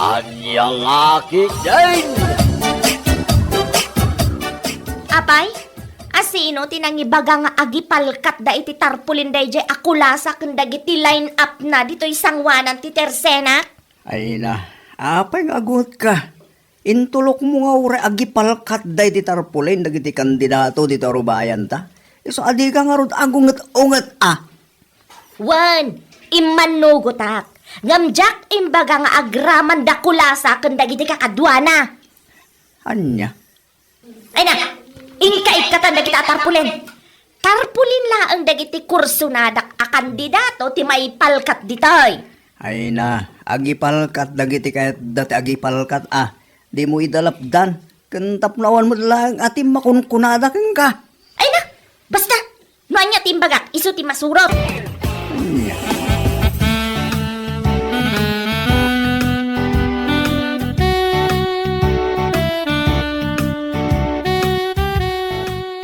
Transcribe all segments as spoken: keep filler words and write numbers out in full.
Ania nga ketdin? Apay, asino ti nangibaga nga agipalkatda iti tarpulin daydiay a kulasa ken dagiti line-up na ditoy sangoanan ti Tercena? Ay na, apay nga agungetka? Intulokmo nga uray agipalkatda iti tarpulin dagiti kandidato ditoy rubayanta. Isu a dika ngarud agunget-unget a. Wen, immannugotak. Ngem diak imbaga nga agramanda kulasa ken dagiti kakaduana. Ania? Ay na, inka ikkatan dagita a tarpulin. Tarpulin laeng dagiti kursonadak a kandidato ti maipalkat ditoy. Ay na, agipalkat dagiti kayatda ti agipalkat a. Dimo ida lapdan. Ken tapno awan met laeng a ti makunkunada kenka. Ay na, basta, no ania ti imbagak, isu ti masurot. Ania?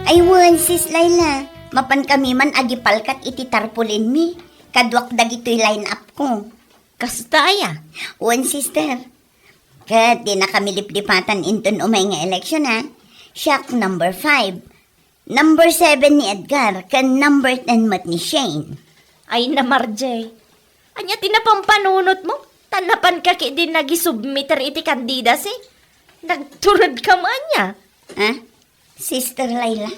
Ay wen, Sis Laila, mapankami man agipalkat iti tarpulinmi, kaduak dagitoy line-up ko. Kasta aya? Wen, sister. Ket dinakami liplipatan inton umay nga eleksyon, a. Siak number five. Number seven ni Edgar, ken number ten met ni Shane. Ay na, Marjay. Ania ti napampanunotmo? Ta napanka ketdi nagisubmiter iti candidacy? Nagturedka met ania? Ha? Sister Laila?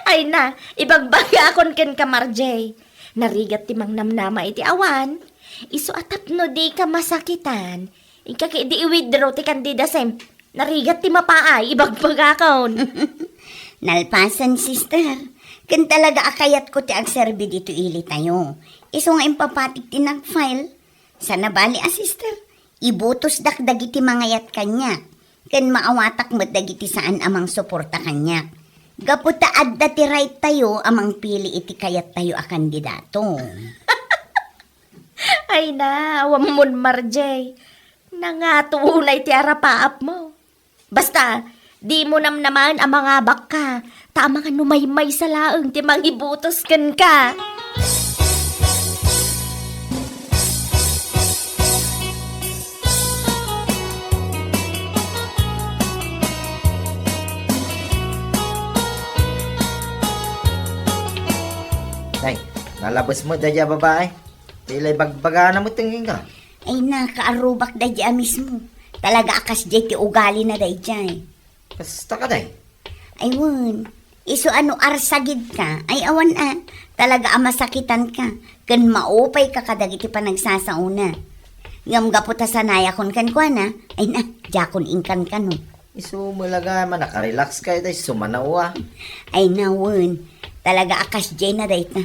Ay na, ibagbagakon kenka, Marjay. Narigat ti mangnamnama iti awan. Isu a tapno dika masakitan, inka ketdi i-withdraw ti candidacym. Narigat ti mapaay, ibagbagakon. Nalpasen, sister. Ken talaga a kayatko ti agserbi ditoy ilitayo. Isu nga impapatik ti nag-file. Sana bali a, sister, ibutosdak dagiti mangayat kaniak, ken maawatak met dagiti saan a mangsuporta kaniak. Gapu ta adda ti right tayo a mangpili iti kayattayo a kandidato. Ay na, awammon, Marjay. Nangato unay ti arapaapmo. Basta, dimo namnamaen a mangabakka, ta amangan no maymaysa laeng ti mangibutos kenka. Nay, nalabes met daydiay a babae. Ti la ibagbagana met kenka. Ay na, kaarrubak daydiay a mismo. Talaga a kasdiay ti ugalina daydiay. Kasta kadi? Ay wen, isu a no arsagidka, ay awan a, talaga a masakitanka, ken maupayka kadagiti panagsasaona. Ngem gapu ta sanayakon kenkuana, ay na, diakon inkankano. Isu met la gayam a nakarelaxka iti sumanawa. Ay na wen, talaga a kasdiayna dayta.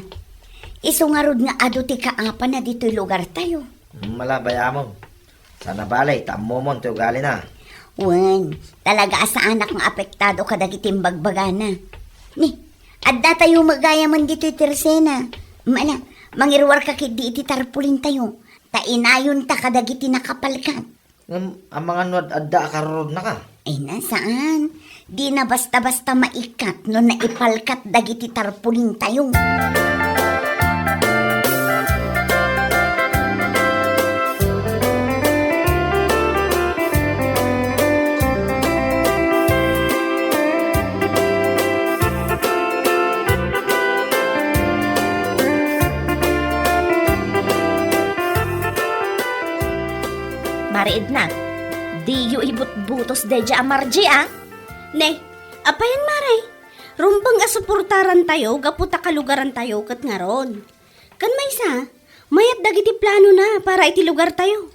Isu ngarud nga adu ti kaapana ditoy lugartayo. Mala, bay-amon. Sana bali, ta ammomon ti ugalina. Wen, talaga a saanak nga apektado kadagiti imbagbagana. Ni, addatayo met gayamen ditoy Tercena. Mala, mangiruarka ketdi iti tarpulintayo, ta inayonta kadagiti nakapalkat. Ngem, amangan no ad-adda a karurudnaka? Ay na, saan. Dina basta-basta maikkat no naipalkat dagiti tarpulintayo. Mare Edna, diyo ibutbutos daydiay a Marjay, a? Ne, apayen, Mare? Rumbeng a suportarantayo gapu ta kalugarantayo ket ngarud. Ken maysa, mayat dagiti planona para iti lugartayo.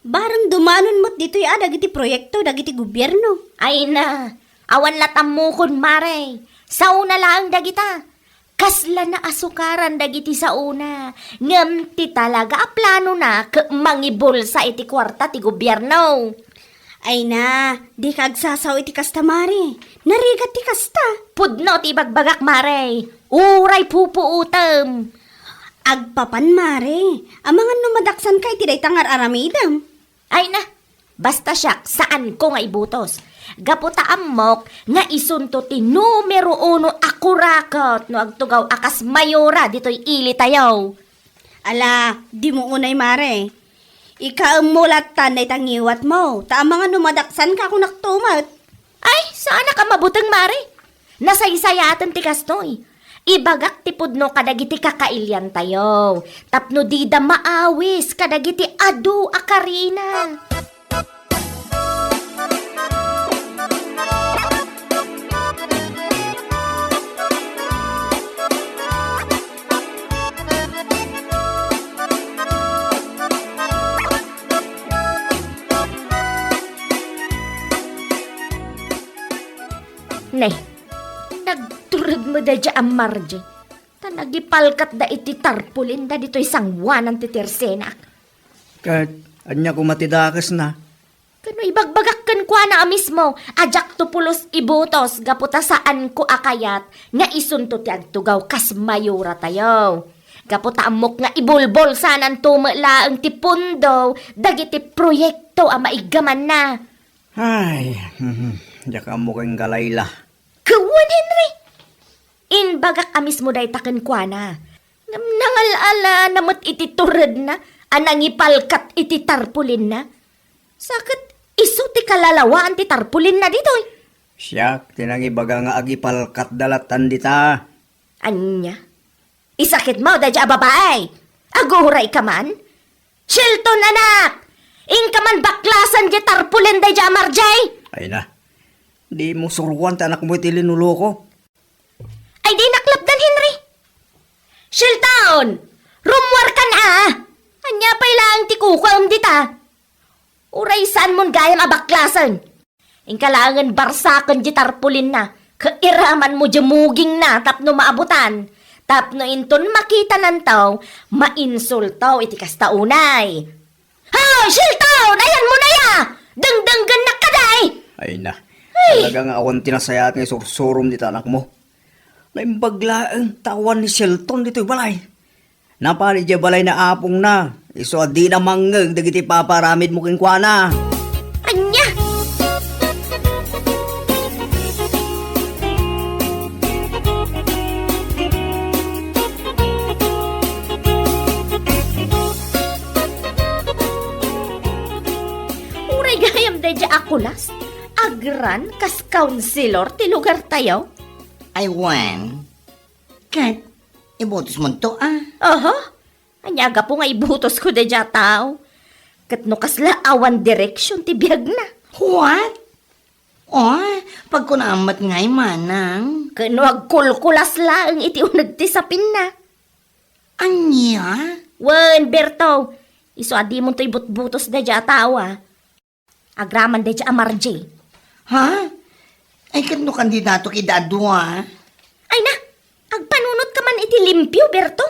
Bareng dumanon met ditoy a dagiti proyekto dagiti gobierno. Ay na, awan la tammokon, Mare. Saona laeng dagita. Kasla naasukaran dagiti saona, ngem ti talaga a planona ket mangibulsa iti kuarta ti gobierno. Ay na, dika agsasao iti kasta, Mare. Narigat ti kasta. Pudno ti ibagbagak, Mare. Uray pupuotem. Agpapan, Mare. Amangan no madaksanka iti dayta nga ar-aramidem. Ay na, basta siak, saanko nga ibutos. Gapu ta ammok nga isunto ti numero uno a kurakot no agtugaw a kas mayora ditoy ilitayo. Ala, dimo unay, Mare. Ikaemmo lattan dayta ngiwatmo, ta amangan no madaksanka, kunakto met. Ay, saanak a mabuteng, Mare. Nasaysayaten ti kastoy. Ibagak ti pudno kadagiti kakailiantayo, tapno dida maawis kadagiti adu a karina. Ne, nagtured met daydiay a Marje, ta nagipalkatda iti tarpulinda ditoy sangoanan ti tersenak. Ket ania koma ti dakesna? Ken no ibagbagak kenkuana a mismo a diakto pulos ibutos gapu ta saanko a kayat nga isunto ti agtugaw kas mayoratayo. Gapu ta ammok nga ibulbulsananto met laeng ti pondo dagiti proyekto a maigamanna. Ay, mhm, diak ammo ken Galayla. Ket wen, Henry, imbagak a mismo dayta kenkuana. Ngem nangal-alana met iti turedna a nangipalkat iti tarpulinna. Sa ket isu ti kalalawaan ti tarpulinna ditoy. Siak ti nangibaga nga agipalkatda lattan dita. Ania? Isakitmo daydiay a babai? Agurayka man? Shelton, anak! Inka man baklasen diay tarpulin daydiay a Marje! Ay na, dimo suroan ti anakmo iti linuloko. Ay, di naklapdan, Henry. Shelton! Rummuarkan a! Ania pay laeng ti kukuam dita? Uray saanmon gayam a baklasen. Inka laengen barsaken diay tarpulinna, ket iramanmo diay mugingna tapno maabutan, tapno inton makitananto, mainsulto iti kasta unay. Hoy, Shelton! Ayanmo na ya! Dengdenggennak kadi! Ay na, ay, talaga nga awan ti nasayaat nga isursurom dita anakmo. Naimbag laeng ta awan ni Shelton ditoy balay. Napan idiay balay ni apongna, isu a dina mangngeg dagiti ipapaaramidmo kenkuana. Ania? Uray gayam daydiay a kulas, agran kas kaunsilor ti lugartayo. Ay, wen. Ket ibutosmonto a? Aha. Ania gapu nga ibutosko daydiay a tao? Ket no kasla awan direksion ti biagna. What? Oh, pagkunaam met ngay, manang. Ket no agkulkulas laeng iti uneg ti sapinna. Ania? Wen, Berto, isu a dimonto ibutbutos daydiay a tao a. Agraman daydiay a Marje. Ha? Ay, ket no kandidato ida a dua? Ay na, agpanunot ka man iti limpio, Berto.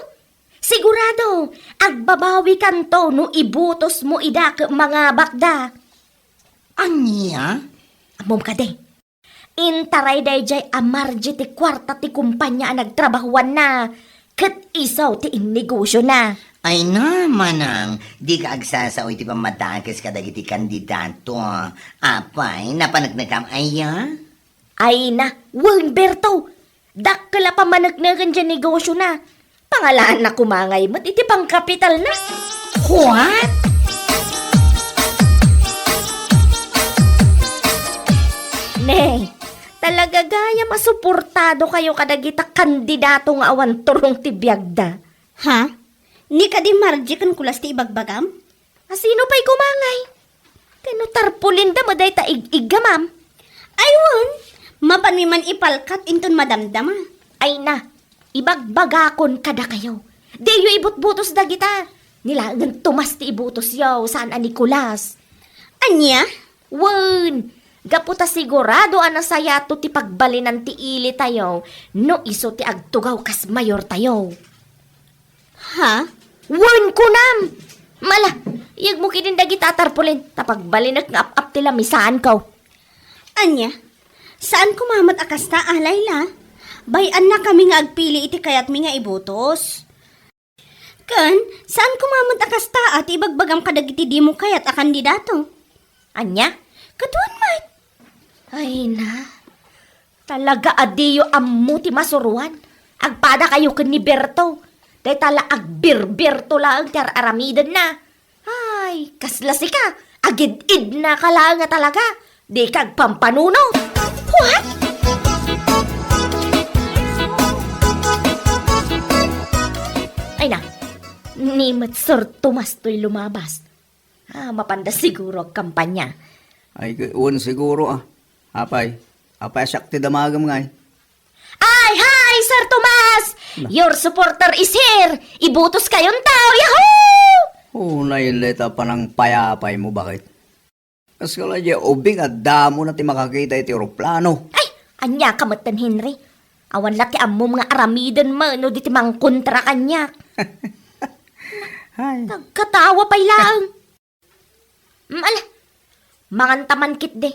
Sigurado, agbabawikanto no ibutosmo ida ket mangabakda. Ania? Ammom kadi, intaray daydiay a Marje ti kuarta ti kumpania a nagtrabahoanna, ket isu ti innegosiona. Ay na, manang, dika agsasao iti pammadakes kadagiti kandidato. Apay, napaneknekam aya? Ay na, wen, Berto, dakkel a pammanekneken diay negosiona. Pangalaanna koma ngay met iti pangkapitalna. What? Ne, talaga gayam a suportadokayo kadagita kandidato nga awan turong ti biagda. Ha? Ni kadi Marje ken kulas ti ibagbagam? A sino pay koma ngay? Ken no tarpulinda met dayta ig-iggamam? Ay wen, mapanmi man ipalkat inton madamdama. Ay na, ibagbagakon kadakayo. Diyo ibutbutos dagita. Ni laengen Tomas ti ibutosyo, saan a Nicolas. Ania? Wen, gapu ta sigurado a nasayato ti pagbalinan ti ilitayo no isu ti agtugaw kas mayortayo. Ha? Wen, kunam! Mala, iyegmo ketdin dagita a tarpulin, ta pagbalinek nga ap-ap ti lamisaanko. Ania? Saan koma met a kasta, a, Layla? Bay-annakami nga agpili iti kayatmi nga ibutos. Ken, saan koma met a kasta a ti ibagbagam kadagiti dimo kayat a kandidato? Ania? Ket wen met. Ay na, talaga a diyo ammo ti masuroan. Agpadakayo ken ni Berto. Dayta la agberberto laeng ti ar-aramidenna. Ah, Ay, kasla sika, agid-idna ka laeng nga talaga. Di ka agpampanunot. What? Ay na, ni met Sir Tomas toy lumabas. Ah, mapanda siguro agkampanya. Ay, wen siguro, ah. Apay, apay, siak ti damagem ngay. Ay, hi, Sir Tomas! Na. Your supporter is here! Ibutos kayon tao! Yahoo! Oh, nainleta panang payapay mo, bakit? Kas ka la di ubing, adda mo na ti makakita iti eroplano. Ay, ania ka metten, Henry? Awan la ti ammom nga aramiden mano diti mangkontra kaniak. Ay. Nagkatawa pay laeng. Mm, ala, mangan ta man ketdi.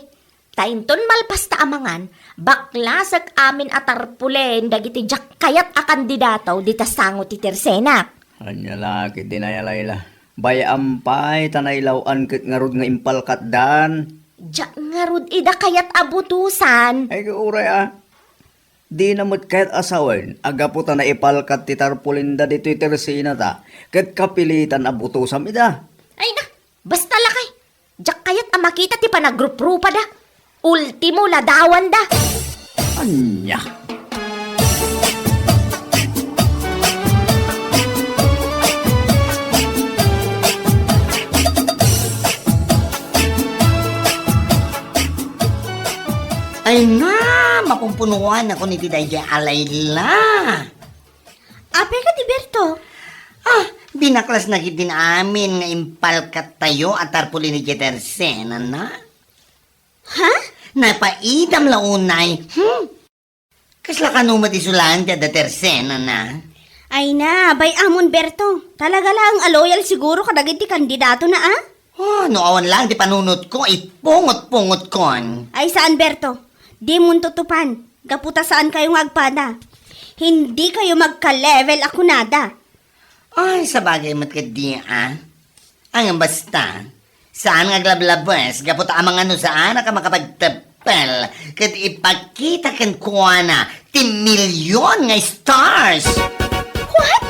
Ta inton malpas ta a mangan, baklasek amin a tarpulen dagiti diak kayat a kandidato dita sango ti tersenak. Ania la ketdi, Layla? Bay-am pay ta nailaw-an ket ngarud nga impalkatdan. Diak ngarud ida kayat a butosan. Ay, uray a. Dina met kayat a sawen a gapu ta naipalkat ti tarpulenda ditoy tersenata, ket kapilitan a butosam ida. Ay na, basta lakay. Diak kayat a makita ti panagruprupada. Ultimo, ladawanda. Ania? Ay na, mapumpunuan ako ni ti daydiay a Layla. Apay ka ti Berto? Ah, binaklas na ketdin amin nga impalkattayo a tarpulin idiay tersenana. Ha? Napaidam la unay. Hmm? Kasla kano met isu laeng ti adda tersenana? Ay na, bay-amon, Berto. Talaga laeng a loyal siguro kadagiti kandidatona, a? Oh, no awan laeng ti panunotko, ipungot-pungotkon. Ay, saan, Berto. Dimon tutupan. Gapu ta saan kayo nga agpada. Hindi kayo magka-level a kunada. Ay, sabagay met ketdi, a. Ngem basta, saan nga aglablabes gapu ta amangan no saanak a makapagteppel ket ipakita kenkuana ti milyon nga stars. What?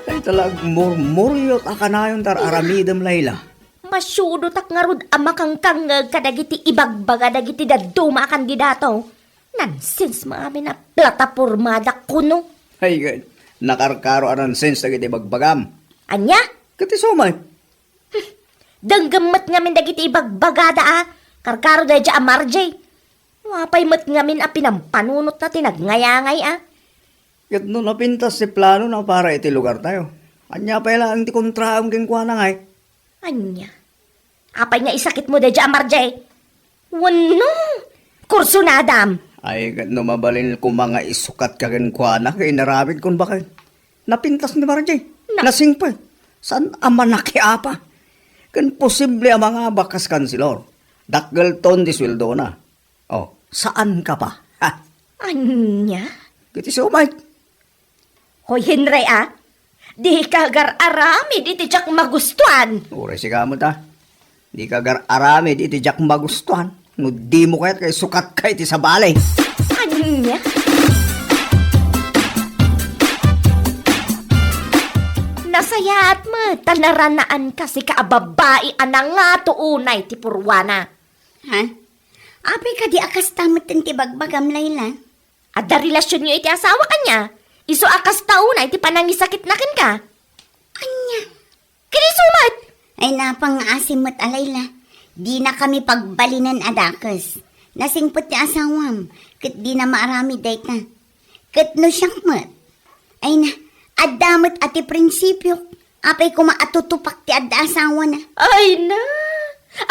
Dayta la agmurmuryot a kanayon ti ar-aramidem, Layla. Masiudotak ngarud a makangkangngeg kadagiti ibagbaga dagiti dadduma a kandidato. Nonsense mo amin a platapormada kuno. Ay, nakarkaro a nonsense dagiti ibagbagam. Ania? Ket isu met. Denggem met ngamin dagiti ibagbagada a karkaro daydiay a Marjay. No apay met ngamin a pinampanunotna ti nagngayaangay a. Ket no napintas ti planona para iti lugartayo, ania pay laeng ti kontraam kenkuana ngay? Ania? Apay nga isakitmo daydiay a Marjay? Wenno, kursunadam? Ay, ket no mabalin koma nga isukatka kenkuana, ket inaramidkon baket. Napintas ni Marjay. Na- Nasingpet. Saan a manakiapa? Ken posible a mangabak kas kanselor. Dakkelton ti sueldona. Oh, saan ka pa? Ha? Ania? Ket isu met. Hoy, Henry, a? Dika agar-aramid iti diak magustuan. Uray sika met, a. Dika agar-aramid iti diak magustuan. No dimo kayat nga isukatka iti sabali. Ania? Nasayaat met ta naranaanka sika a babbai a nangato unay ti purwana. Ha? Apay kadi a kasta met ti bagbagam, Layla? Adda relasionyo iti asawa kaniak? Isu a kasta unay ti panangisakitna kenka. Ania? Ket isu met! Ay, napangngaasem met a Layla. Dinakami pagbalinen a dakes. Nasingpet ti asawam, ket dina maaramid dayta. Ket no siak met, ay na, adda met a ti prinsipiok. Apay koma a tutupak ti adda asawana? Ay na!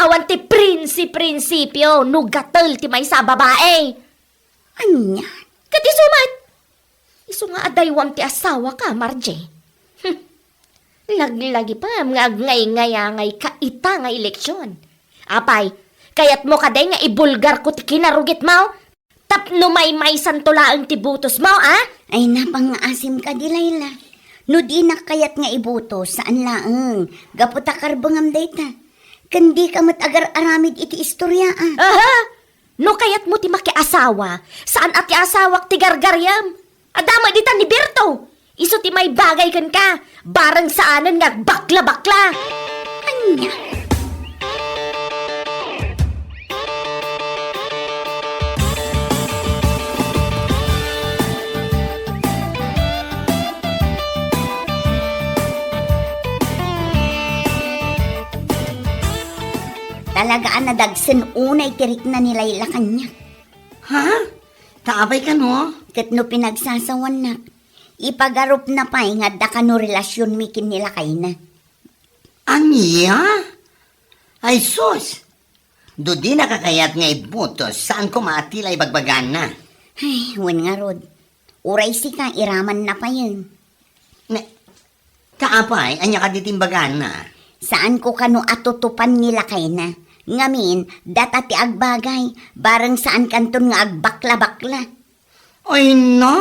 Awan ti prinsi-prinsipio no gatel ti maysa a babae. Ania? Ket isu met? Isu nga adaywam ti asawaka, Marjay. Hmm. Laglagipem nga agngayngayangayka ita nga eleksion. Apay, kayatmo kadi nga ibulgarko ti kinarugitmo? Tapno maymaysanto laeng ti butosmo, a? Ay, napangngaasem kadi, Layla. No dinak kayat nga ibutos, saan laeng. Gapu ta karbengam dayta. Ken dika met agar-aramid iti istorya, a? Aha! No kayatmo ti makiasawa, saan a ti asawak ti gargariam. Adda met ditan ni Berto. Isu ti maibagay kenka, bareng saanen nga agbakla-bakla. Ania? Talaga a nadagsen unay ti rikna ni Laila kaniak. Ha? Ta apay kano? Ket no pinagsasawannak, ipagarupna pay nga adda kano relasionmi ken ni lakayna. Ania? Ay sus! No dinaka kayat nga ibutos, saan koma a ti la ibagbagana? Ay, wen ngarud. Uray sika, iramanna payen. Ne, ta apay, ania kadi ti imbagana? Saanko kano a tutupan ni lakayna. Ngamin, data ti agbagay, bareng saankanton nga agbakla-bakla. Ay na!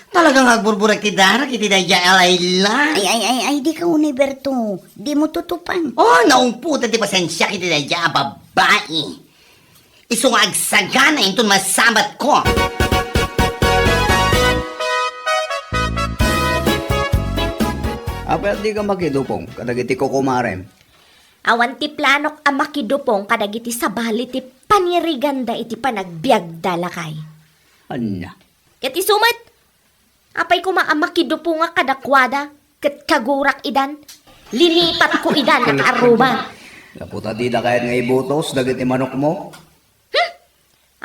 Talaga nga agburburek ti darak iti daydiay a Laila. Ay, ay, ay, ay, dika unay, Berto. Dimo tutupan. Oh, naungputan ti pasensiak iti daydiay a babai. Isu nga agsagana inton masabatko. Apay a dika makidupong kadagiti kukumarem? Awan ti planok a makidupong kadagiti sabali ti paniriganda iti panagbiagda, lakay. Ania? Ket isu met, apay koma a makidupongak kadakuada, ket kagurak idan, linipatko idan a karrubam. Gapu ta dida kayat nga ibutos dagiti manokmo? Hmm?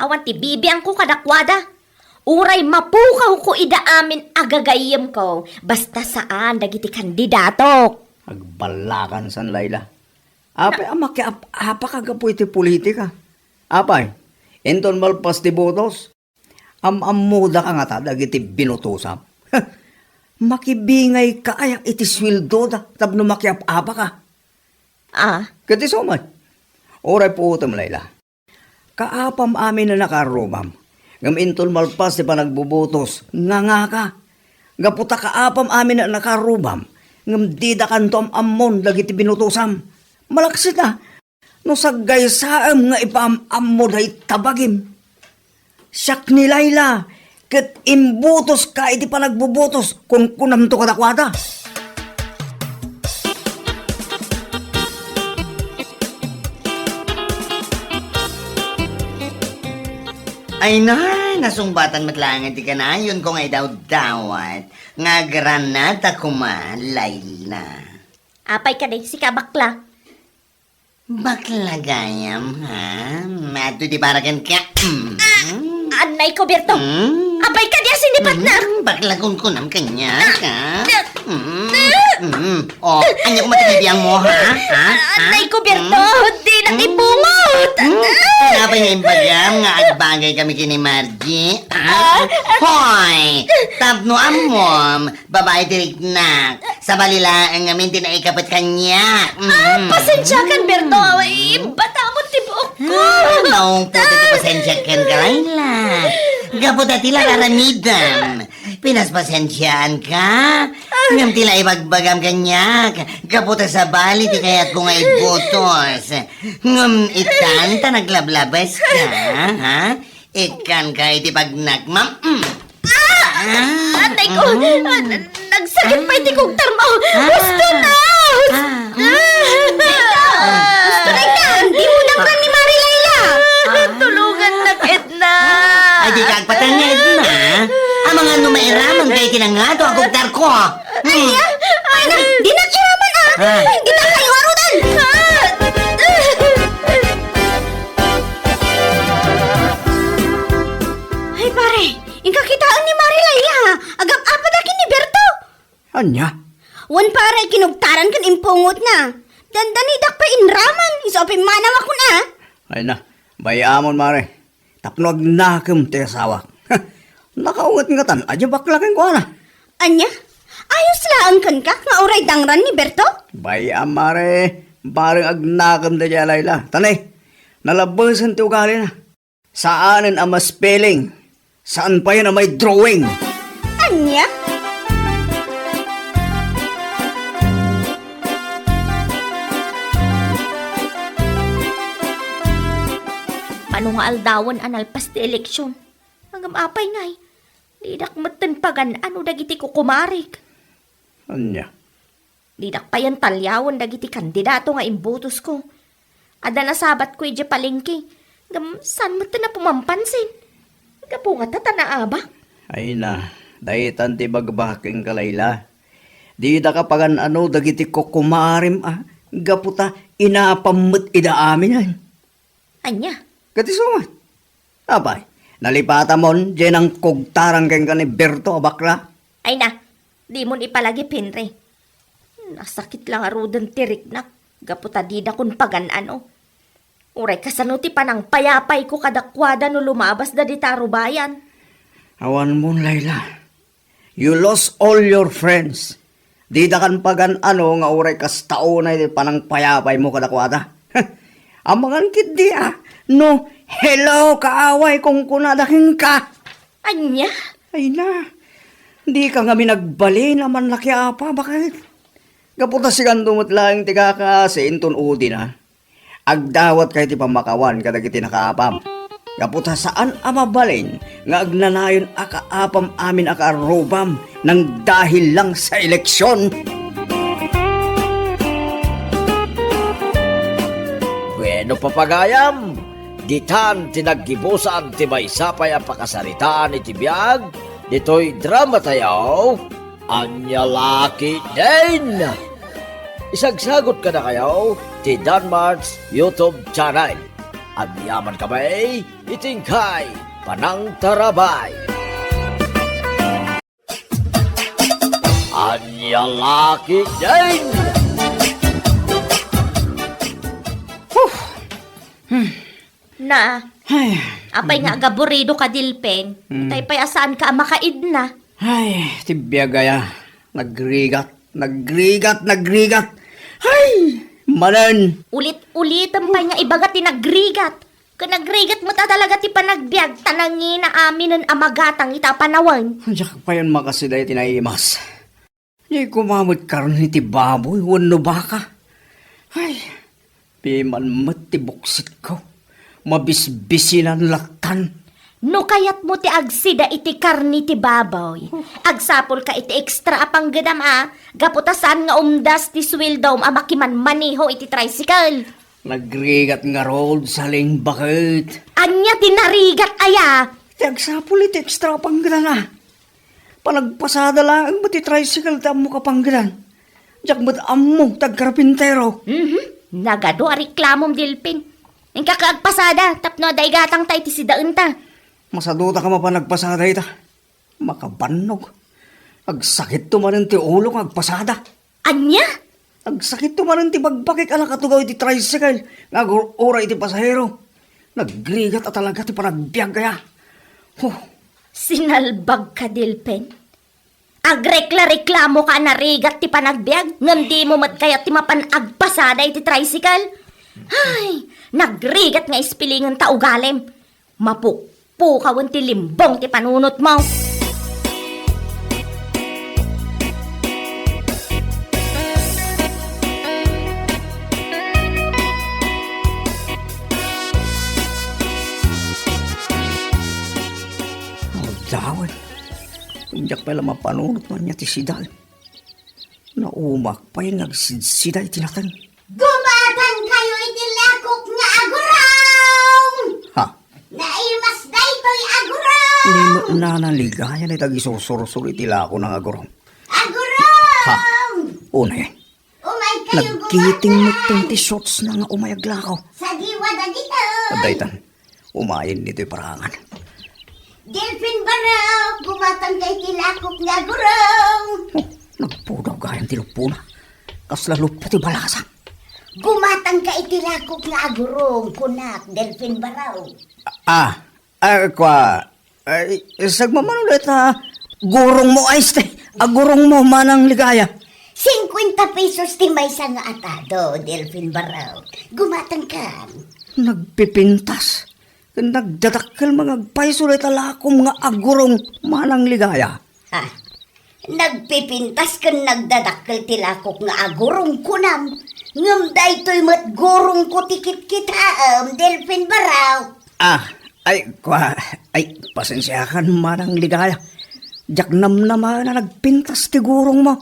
Awan ti bibiangko kadakuada. Uray mapukawko ida amin a gagayyemko, basta saan dagiti kandidatok. Agballakan san, Laila. Apay a makiap-apaka gapu iti politika? Apay, inton malpas ti butos, am-ammodaka ngata dagiti binutosam? Makibingayka aya iti sueldoda tapno makiap-apaka? Ah? Ket isu met, uray puotem, Laila. Kaapam amin a nakarrubam, ngem inton malpas ti panagbubutos, ngangaka. Gapu ta kaapam amin a nakarrubam, ngem didakanto am-ammon dagiti binutosam. Malaksita, no saggaysaem nga ipaam-ammo dayta bagim. Siak ni Laila, ket imbutoska iti panagbubutos, kunkunamto kadakuada. Ay na, nasungbatan met laeng ti kanayonko nga idawdawat nga agranata koma, Laila. Apay kadi, sika bakla? Bakla gayam, ha? Maadto ti para kenka. Mm. Ah, annay ko, Berto. Mm. Apay kadi a sinipatnak? Mm, bakla kunkunam kaniak, ha? Ah, ah. Mm, mm. Oh, ania koma ti bibiangmo, ha? Ha? Ah, annay ko, Berto. Mm. Dinak ipungot. Mm. Apay nga imbagam nga agbagay kami ken ni Margie, ha? Ah. Hoy! Tapno ammom, babai ti riknak. Sabali laeng ngamin ti naikapet kaniak. Ah, mm. Pasensiakan, Berto. Ay, batamon ti buokko. Ah, naungpot iti pasensiakan ka, Laila. Gapu ta ti la aramidem. Pinaspasensiaanka. Ngem ti la ibagbagam kaniak. Gapu ta sabali ti kayatko nga ibutos. Ngem itan ta naglablabeska, ha? Ikkanka iti pagnakmam. Mm. Ah! Ah! Atay ko! Mm. Ah, n-, nagsakit pay ti kugtarmo! Ah! Husto na! Hus-, ah! Ah! Husto na ita! Dimo daklan ni Mari Laila! Ah! Tulongannak, Edna! Ay, dika agpatay nga, Edna! Amangan no mairamanka iti nangato a kugtarko! Hmm. Ay, ay, na, dinak iraman, ah! Ah. Ay, dinak kayo arudan! Ah! Ay, pare, inka kitaen ni Mari Laila, agap-apada ken ni Berto. Ania? Wen, pare, kinugtaran ken impungotna. Dandanidak pay inraman, isu a pimmanawakon, ah. Ay na, bay-amon, mare. Tapno agnakem ti asawak. Nakaunget ngatan a diay bakla kenkuana. Ania? Ayos laeng kenka nga uray dangran ni Berto? Bay-am, mare. Bareng agnakem daydiay a Laila. Ta ne, nalabesen ti ugalina. Saanen a ma-spelling. Saan payen a may drawing. Ania? Ano nga aldawen a nalpas ti eleksyon? Ngem apay ngay, didak metten pagan-ano dagiti kukumarik. Ania? Didak payen taliawen dagiti kandidato nga imbotosko. Adda nasabatko idiay palengke, ngem saan metten a pumampansin. Gapu ngata ta naabak. Ay na, daytan ti ibagbakem kenka, Layla. Didaka pagan-ano dagiti kukumarim a, gapu ta inapam met ida aminen. Ania? Ket isu met. Apay, nalipatamon diay nangkugtarang kenka ni Berto a bakla? Ay na, dimon ipalagip, Henry. Nasakit la ngaruden ti riknak gapu ta didakon pagan-ano. Uray kasano ti panangpayapayko kadakuada no lumabasda dita rubayan? Awanmon, Layla. You lost all your friends. Didakan pagan-ano nga uray kasta unay ti panangpayapaymo kadakuada. Amangan ketdi a, no, "Hello, kaaway," kunkunada kenka. Ania? Ay na, dika ngamin agbalin a mannakiapa, baket? Gapu ta sikanto met laeng ti kakaasi inton udina. Agdawatka iti pammakawan kadagiti nakaapam. Gapu ta saan a mabalin nga agnanayon a kaapam amin a kaarrubam nang dahil lang sa eleksyon. Bueno, papagayam, ditan ti naggibusan ti maysa pay a pakasaritaan iti biag ditoy drama tayo. Ania la ketdin? Isagsagot kadakayo ti Danmart's YouTube channel. Agyaman kami iti inkay panangtarabay. Ania la ketdin? Huh. Hmm. Na, Ay. Apay nga agaburido ka, Dilpen? Mm. Tay pay a saan ka a makaidna? Ay, ti biag aya. Nagrigat, nagrigat, nagrigat. Ay, manen. Ulit-ulitem pay nga ibaga ti nagrigat. Ken nagrigat met a talaga ti panagbiag, ta nangina aminen a magatang ita a panawen. Diak payen makasida iti naimas. Diay koma met karne ti baboy wenno baka. Ay, piman met ti buksitko. Mabisbisinan lattan. No kayatmo ti agsida iti karne ti baboy, agsapulka iti extra a panggedam a, gapu ta saan nga umdas ti sueldom a makimanmaneho iti tricycle. Nagrigat ngarud, Saling, baket. Ania ti narigat aya? Ti agsapul iti extra a panggedam a. Panagpasada laeng met ti tricycle ti ammok a panggedan. Diak met ammo ti agkarpintero. Mhm. Nagadu a reklamom, Delfin. Inka ka agpasada tapno adda igatangta iti sidaenta. Masaduta ka mapan agpasada ita. Makabannog. Agsakitto manen ti ulo nga agpasada. Ania? Agsakitto manen ti bagbagik a nakatugaw iti tricycle nga agur-uray iti pasahero. Nagrigat a talaga ti panagbiag aya. Huh. Sinalbagka, Delfin. Agrekla-reklamoka a narigat ti panagbiag, ngem dimo met kayat ti mapan agpasada iti tricycle? Ay, nagrigat nga ispilingen ta ugalim. Mapukpukawen ti limbong ti panunotmo. Dawen. Diak pay la mapanunot no ania ti sida. Naumak pay nga agsidsida iti nateng. Gumatangkayo iti lakok nga agurong! Ha? Naimas daytoy agurong! Ni Nana Ligaya dayta agisursuro iti lako nga agurong. Agurong! Ha? Unay. Umaykayo. Nagkiting gumatang metten ti shortsna nga umay aglako. Sagiwa dagitoy. Daytan. Umayen ditoy parangan. Delfin Barok, gumatangka iti lakok nga agurong. Oh, nagpudaw gayam ti luppona. Kasla luppo ti balasang. Gumatangka iti lakok nga agurong, kunak, Delfin Barok. Ah, ah, kua, ay, sagmamano dayta gurongmo, ay, este, agurongmo, Manang Ligaya. Singkuenta pesos ti maysa nga atado, Delfin Barok. Gumatangkan. Nagpipintas. Ken nagdadakkel nga agpayso dayta lakom nga agurong, Manang Ligaya. Ah, nagpipintas ken nagdadakkel ti lakok nga agurong, kunam. Ngem daytoy met gurongko ti kitkitaem, Delfin Barok. Ah, ay, kua, ay, pasensiakan, Manang Ligaya. Diak namnamaen a nagpintas ti gurongmo.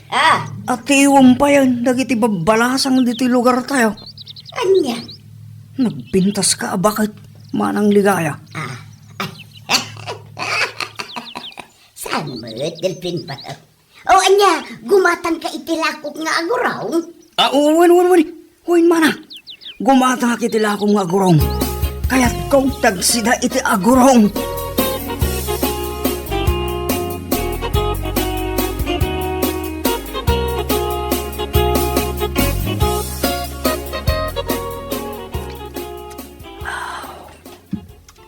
Ah. Atiwem payen dagiti babbalasang ditoy lugartayo. Ania? Nagpintaska a baket, Manang Ligaya. Ah. Saan met, Delfin Barok? O ania, gumatangka iti lakok nga agurong? Ah, wen, wen, wen. Wen, mana. Gumatangak iti lakom nga agurong. Kayatko ti agsida iti agurong.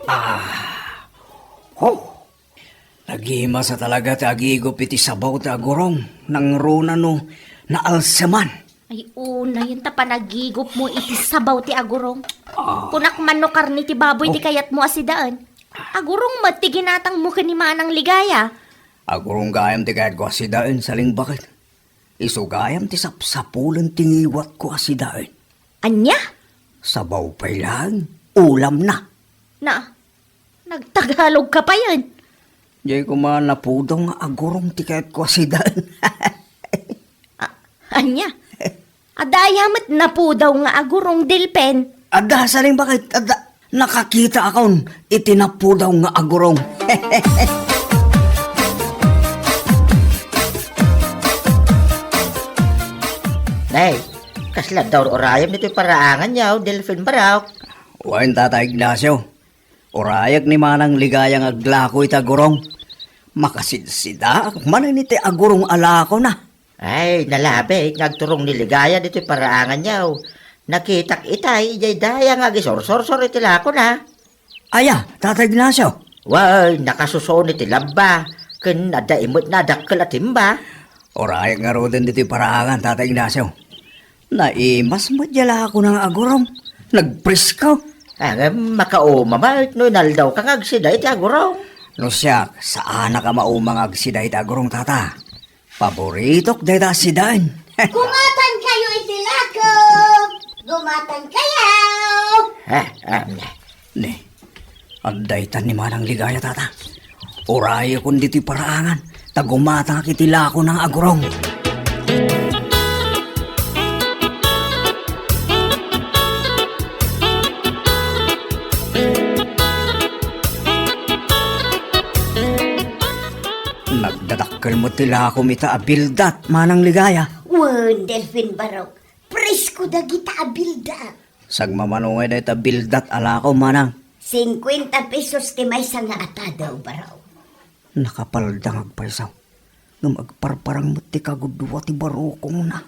Ah. Oh. Nagimasa talaga ti agigup iti sabaw ti agurong, nangruna no naalseman. Ay, unayen ta panagigupmo iti sabaw ti agurong. Ah. Kunak man no karne ti baboy ti Ah. kayatmo a sidaen. Agurong met ti ginatangmo ken ni Manang Ligaya. Agurong gayam ti kayatko a sidaen, salingbaket. Isu gayam ti sapsapulen ti ngiwatko a sidaen. Ania? Sabaw pay laeng, ulamna. Na, nagtagalog ka payen. Diay koma napudaw nga agurong ti kayatko a sidaen. A-, ania? Adda aya met napudaw nga agurong, Delfin? Adda, salingbaket, adda. Nakakitaakon iti napudaw nga agurong. Nay, kasla daw urayem ditoy paraangan yaw, Delfin Barok? Wen, Tata Ignacio. Urayek ni Manang Ligaya nga aglako iti agurong. Makasidsidaak manen iti agurong a lakona. Ay, nalabit nga agturong ni Ligaya ditoy paraangan yaw. Nakitak itay, idiay daya nga agisursursor iti lakona. Aya, Tata Ignacio? Wen, nakasusuon iti labba, ken adda imet nga adakkel a timba. Urayek ngaruden ditoy paraangan, Tata Ignacio. Naimas met diay lakona nga agurong. Nagpresko. Ah, ngem makauma met no inaldawka nga agsida iti agurong. No siak, saanak a mauma nga agsida iti agurong, Tata. Paboritok dayta a sidaen. Gumatangkayo iti lakok! Gumatangkayo! Ah, ah, Ne, adda itan ni Manang Ligaya, Tata. Urayekon ditoy paraangan, ta gumatangak iti lakona nga agurong. Nagdadakkel met ti lakom ita a bildat, Manang Ligaya. Wen, Delfin Barok, presko dagita a bildat. Sagmamano ngay dayta bildat a lakom, Manang? Singkuenta pesos ti maysa nga atado, Barok. Nakapalda nga agpayso, ngem agparparang met ti kagudua ti barukongna.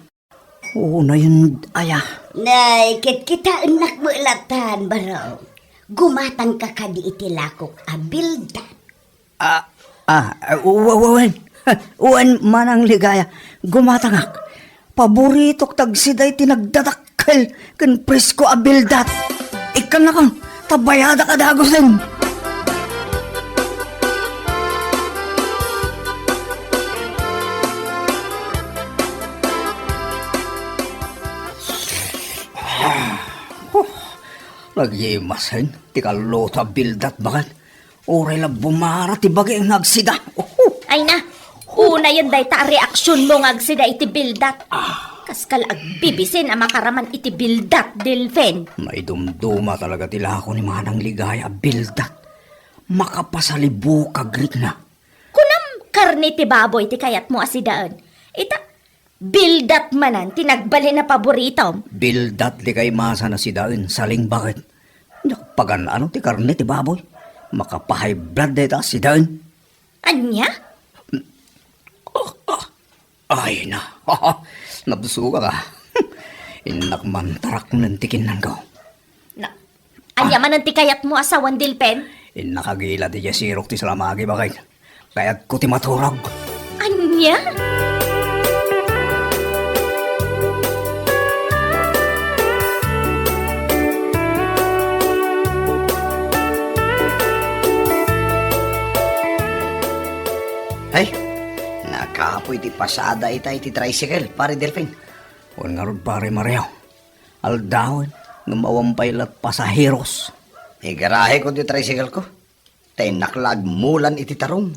Unayen aya? Nay, kitkitaennak met latan, Barok. Gumatangka kadi iti lakok a bildat. Ah, ah, ah, wa-, wa-, wen. Wen, Manang Ligaya, gumatangak. Paboritok ti agsida iti nagdadakkel ken presko a bildat. Ikkannakon, ta bayadak a dagusen. Huh, nagyimasen ti kalluto a bildat, baket. Uray la bumara ti bagi nga agsida. Uhu. Ay na, unayen dayta a reaksionmo nga agsida iti bildat. Ah. Kaskala agbibisin a makaraman iti bildat, Delfin. Naidumduma talaga ti lako ni Manang Ligaya a bildat. Makapasalibukag rikna. Kunam, karne ti baboy ti kayatmo a sidaen. Ita, bildat manen ti nagbalin a paboritom. Bildat ti kaimasan a sidaen, salingbaket. Diak pagan-ano ti karne ti baboy. Makapahay blood dayta a sidaen. Ania? Ah, ah. Ay na. Nabsogak a. Innak mantaraknen ti kinnanko. Na, ania manen ti kayatmo a sawen, Delfin? Innak agila ti sirok ti salamagi, baket. Kayatko ti maturog. Ania? Ay, nakapoy ti pasada ita iti tricycle, Pare Delfin. Wen ngarud, Pare Mario. Aldawen, ngem awan pay lat pasaheros. Igaraheko ti tricycle ko. Ta innak la agmulan iti tarong.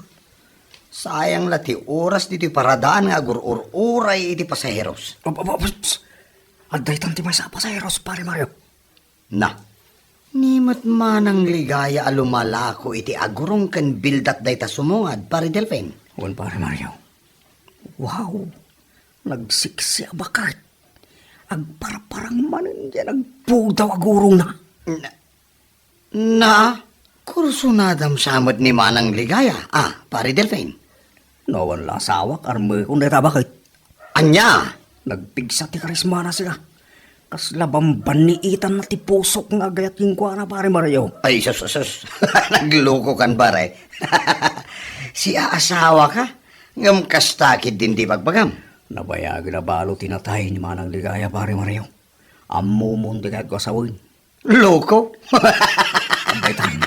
Sayang la ti oras ditoy paradaan nga agur-ur-uray iti pasaheros. Adda itan ti maysa a pasaheros, Pare Mario. Na, ni met Manang Ligaya a lumalako iti agurong ken bildat dayta sumungad, Pare Delfin. Wen, Pare Mario. Wow! Nagsiksi a baket. Agparparang manen diay nagpudaw a gurongna. Na, na, kursunadam sa met ni Manang Ligaya, a, Pare Delfin. No awan la asawak, armekon dayta a baket. Ania? Nagpigsa ti karismana, sika. Kasla bambanniitanna ti pusok nga agayat kenkuana, Pare Mario. Ay, sus, sus, sus. Naglokokan, pare. Siaasawaka, ngem kasta ketdin ti ibagbagam. Nabayagen a balo ti natay ni Manang Ligaya, Pare Mario. Ammomon ti kayatko a sawen. Loko? Abay, tan.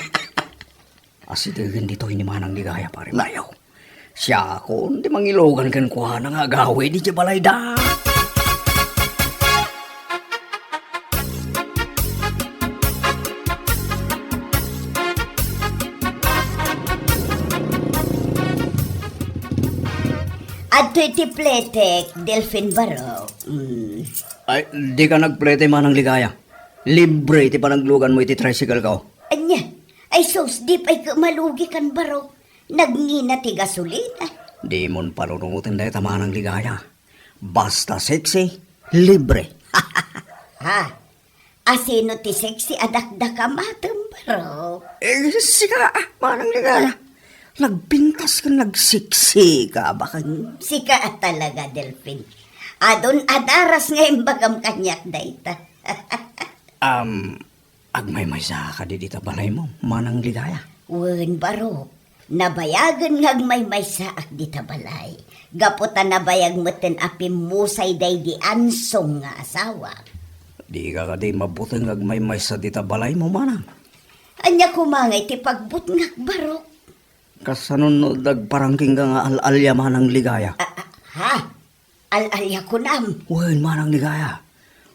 Asidegen ditoy ni Manang Ligaya, Pare Mario. Siakon ti mangilogan kenkuana nga agawid idiay balayda. Adtoy ti pletek, Delfin Barok. Mm. Ay, dika nagplete, Manang Ligaya. Libre ti panagluganmo iti tricycle ko. Ania? Ay sus, di pay ket malugikan, Barok. Nagngina ti gasolina. Dimon panunoten dayta, Manang Ligaya. Basta sexy, libre. Ha? Asino ti sexy a dakdakamatem, Barok? Eh, sika, ah, Manang Ligaya. Nagpintas ken nagseksika, baken. Sika a talaga, Delfin. Adun adaras nga imbagam kaniak dayta. Am, agmaymaysa ka dita balaymo, Manang Ligaya? Wen, Barok. Nabayagen nga agmaymaysaak dita balay. Gapu ta nabayag metten a pimmusay daydi Ansong nga asawa. Dika kadi mabuteng nga agmaymaysa dita balaymo, Manang? Ania koma ngay ti pagbutngak, Barok? Kasano no dagparangkingka nga al-alia, Manang Ligaya? Ah, ah, ha? Al-alia kunam? Wen, Manang Ligaya.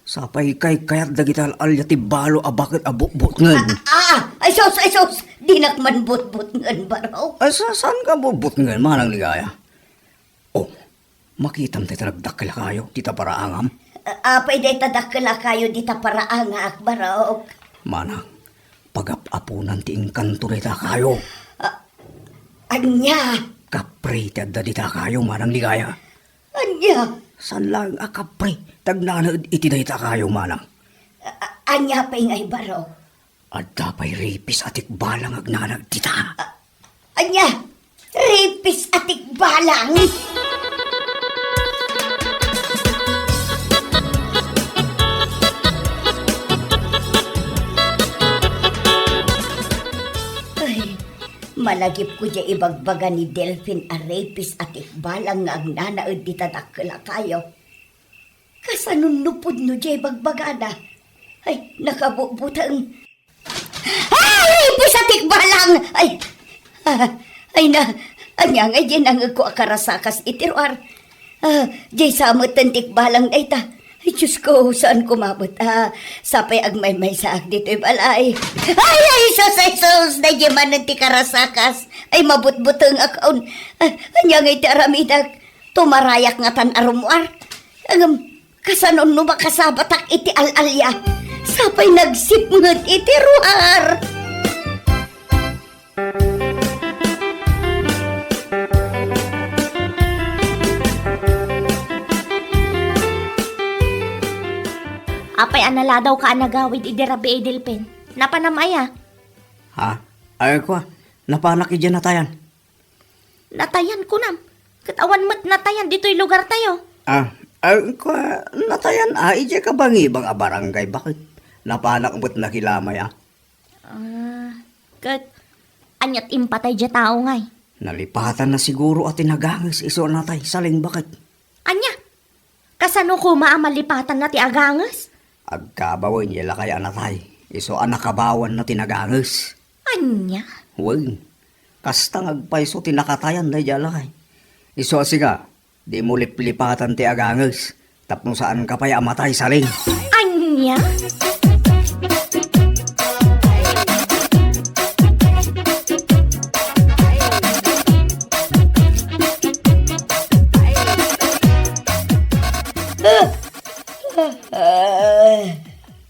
Sapay kaykayat dagiti al-alia ti balo a baket a butbutngen. Ah, ah, ay sus, ay sus! Dinak man butbutngen, Barok. Ay, sa-, saanka butbutngen, Manang Ligaya? Oh, makitam ti nagdakkel a kayo, ti taparaangam? Ah, apay dayta dakkel a kayo, di taparaangaak, Barok? Manang, pagap-apunan ti engkanto dayta a kayo. Ah, ania? Kapre ti adda dita a kayo, Manang Ligaya. Ania? Saan laeng a kapre ti agnanaed iti dayta a kayo, Manang? A-, a-, ania pay ngay, Barok? Adda pay ripis a tikbalang agnanaed dita. A-, ania? Ripis a tikbalang? Ay, malagipko diay ibagbaga ni Delfin a ripis a tikbalang nga agnanaed dita dakkel a kayo. Kasano no pudno diay bagbagana? Ay, nakabutbuteng. Ay, ripis a tikbalang! Ay, ah, ay na, ania ngay diay nangegko a karasakas iti ruar? Ah, diay sa metten tikbalang dayta. Ay, Diyos ko, saan ko mabet? Ah, sapay agmaymaysaak ditoy balay. Ay, ay, sus, ay, sus! Daydiay manen ti karasakas. Ay, mabutbutengak on. Ah, ania ngay ti aramidak? Tumarayak ngatan a rummuar. Ngem, kasano no makasabatak iti al-alia? Sapay nagsipnget iti ruar. Apay a naladawka a nagawid idi rabii, Delfin? Napanam aya? Ha? Ay, kua, napanak idiay natayan. Natayan kunam? Ket awan met natayan ditoy lugartayo. Ah, ah, kua, natayan a idiay kabangibang a barangay, baket? Napanak met nakilamay, ah. Ah, ket aniat impatay diay tao ngay? Nalipatanna siguro a ti naganges isu a natay, Saling, baket? Ania? Kasano koma a malipatanna ti aganges? Agkabawen diay lakay a natay, isu a nakabawanna ti naganges. Ania? Wen, kasta nga agpayso ti nakatayan daydiay a lakay. Isu a sika, dimo liplipatan ti aganges, tapno saanka pay a matay, Saling. Ania?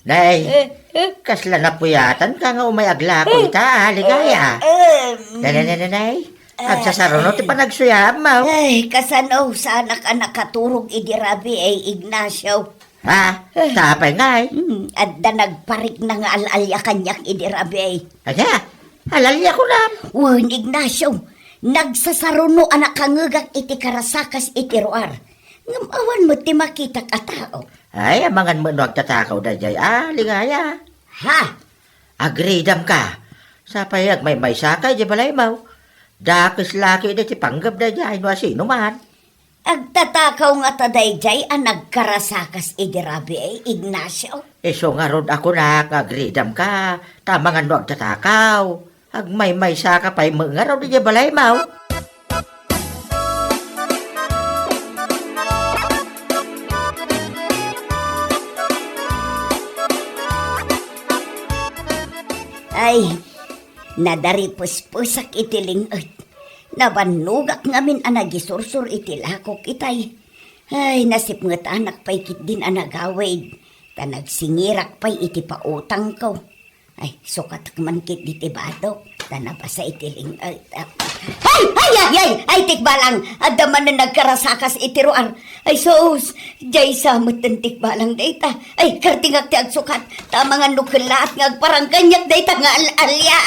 Nay, Eh, eh. kasla napuyatanka nga umay aglako Eh, ita, ah, Ligaya. eh, eh, mm. Nay, nay, nay, nay, nay. Ah, Agsasaruno ti panagsuyaam, ah. Ay, kasano, saanak a nakaturog idi rabii, Ignacio? Ha? Eh. Sapay ngay? Hmm, adda nagparikna nga al-alia kaniak idi rabii. Ania? Al-alia kunam? Wen, Ignacio, nagsasaruno a nakangegak iti karasakas iti ruar. Ngem awan met ti makitak a tao. Ay, amangan met no agtatakaw daydiay, ah, Ligaya. Ha? Agridamka. Sapay agmaymaysaka idiay balaymo. Dakes la ketdi ti panggep daydiay no asino man. Agtatakaw ngata daydiay a nagkarasakas idi rabii, Ignacio? Isu ngarud a kunak nga agridamka, ta amangan no agtatakaw. Agmaymaysaka pay met ngarud idiay balaymo. Ay, nadaripuspusak iti ling-et. Nabannogak ngamin a nagisursor iti lakok itay. Ay, nasipngetanak pay ketdin a nagawid, ta nagsingirak pay iti pautangko. Ay, sukatak man ketdi ti badok, ta nabasa iti ling-, ay, ah. Ay, ay, ay, ay, ay, tikbalang, adda manen nagkarasakas iti ruar. Ay, sus, diay sa metten tikbalang dayta. Ay, kartingak ti agsukat, ta amangan no kellaat nga agparang kaniak dayta nga al-alia.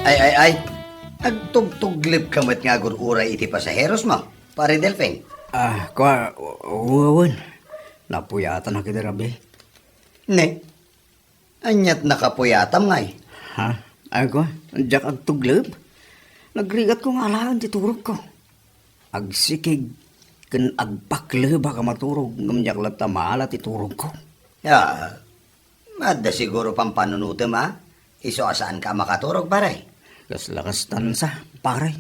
Ay, ay, ay. Agtugtuglep ka met nga agur-uray iti pasaheros mo, Pare Delfin? Ah, kua, u-, u-, wen. Napuyatanak iti rabii. Ne? Aniat nakapuyatam ngay? Ha? Ay, kua, diak agtuglep. Nagrigatko nga alaen ti turogko. Agsikig ken agpaklebak a maturog ngem diak latta maala ti turogko. Ya, adda siguro pampanunotem a isu a saanka a makaturog, pare. Kasla kastan sa, pare.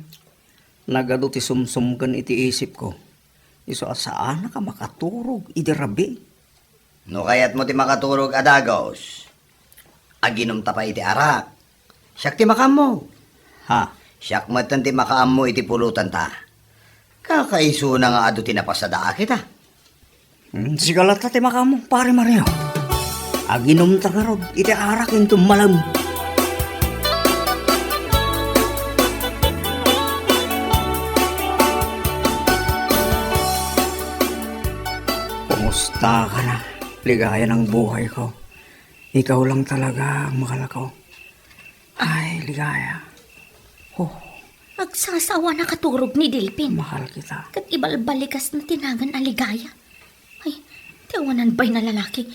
Nagadu ti sumsumken iti isipko. Isu a saanak a makaturog idi rabii. No kayatmo ti makaturog a dagus, aginumta pay iti arak. Siak ti makaammo. Ha? Siak metten ti makaammo iti pulotanta. Kakaisuna nga adu ti napasadaak ita. Hmm, sika latta ti makaammo, Pare Mario. Aginumta ngarud iti arak inton malem. Kumusta ka na, ligaya ng buhay ko? Ikaw lang talaga ang mahal ko. Ay, ligaya. Oh. Agsasao a nakaturog ni Delfin. Mahal kita. Ket ibalbalikas na ti nagan a ligaya. Ay, ti awanan pay na lalaki.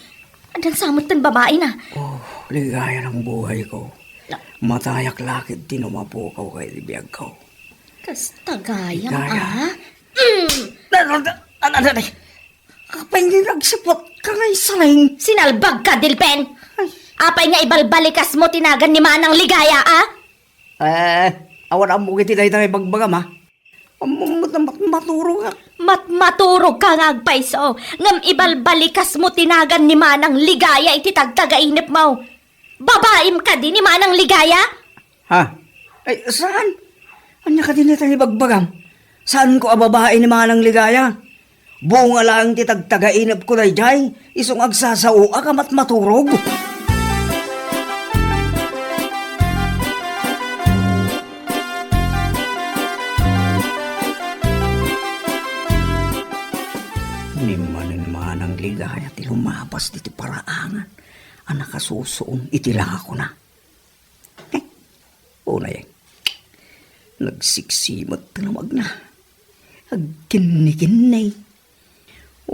Addan sa met ten babae na. Oh, ligaya ng buhay ko. La- Matayak lakit ti numapo ka kay biag ko. Kasta gayam, Ligaya. ah? Mm. Na, na, na, na, na, na. Apay nga agsiput ka nga isaleng? Sinalbag ka, Delfin! Ay. Apay nga ibalbalikas mo ti nagan ni Manang Ligaya, a? Eh, awan ammo iti dayta nga ibagbagam, a? Ammom met a mat-, maturog, a? Mat-, maturog ka nga agpayso, ngem ibalbalikas mo ti nagan ni Manang Ligaya iti tagtagainep mo. Babaim kadi ni Manang Ligaya? Ha? Ay, saan? Ania kadi dayta nga ibagbagam? Saanko a babai ni Manang Ligaya? Bunga laeng ti tagtagainepko daydiay, isu nga agsasaoak a mat-, maturog. Ni Manang Ligaya ti lumabas ditoy paraangan a nakasusuong iti lakona. Unay, nagsiksimet ti lamagna. Agkinnikinni.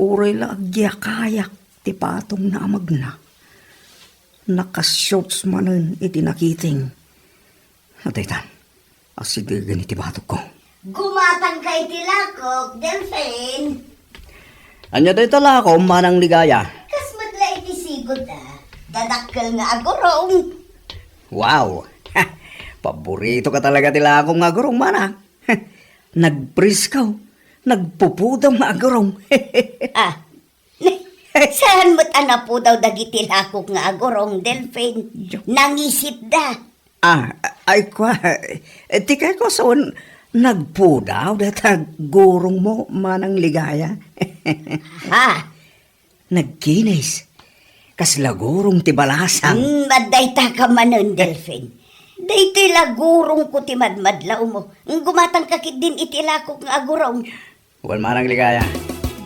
Uray la agyakayak ti patongna a magna. Nakashorts manen iti nakiting. Daytan, asidegen iti batogko. Gumatangka iti lakok, Delfin. Ania dayta lakom, Manang Ligaya? Kas met la iti sigud, a. Dadakkel nga agurong. Wow! Paborito ka talaga ti lakom nga agurong, Manang. Nagpresko, nagpupudam nga agurong. Ah, Saan met a napudaw dagiti lakok nga agurong, Delfin? Nangisitda. Ah, ay, kua, eh, ti kayko, saan nagpudaw data gurongmo, Manang Ligaya? Ha? Nagkinis. Kasla gurong ti balasang. Hmm, adda ita ka manen, Delfin. Daytoy la gurongko ti madmadlawmo. Gumatangka ketdin iti lakok nga agurong. Wen, Manang Ligaya,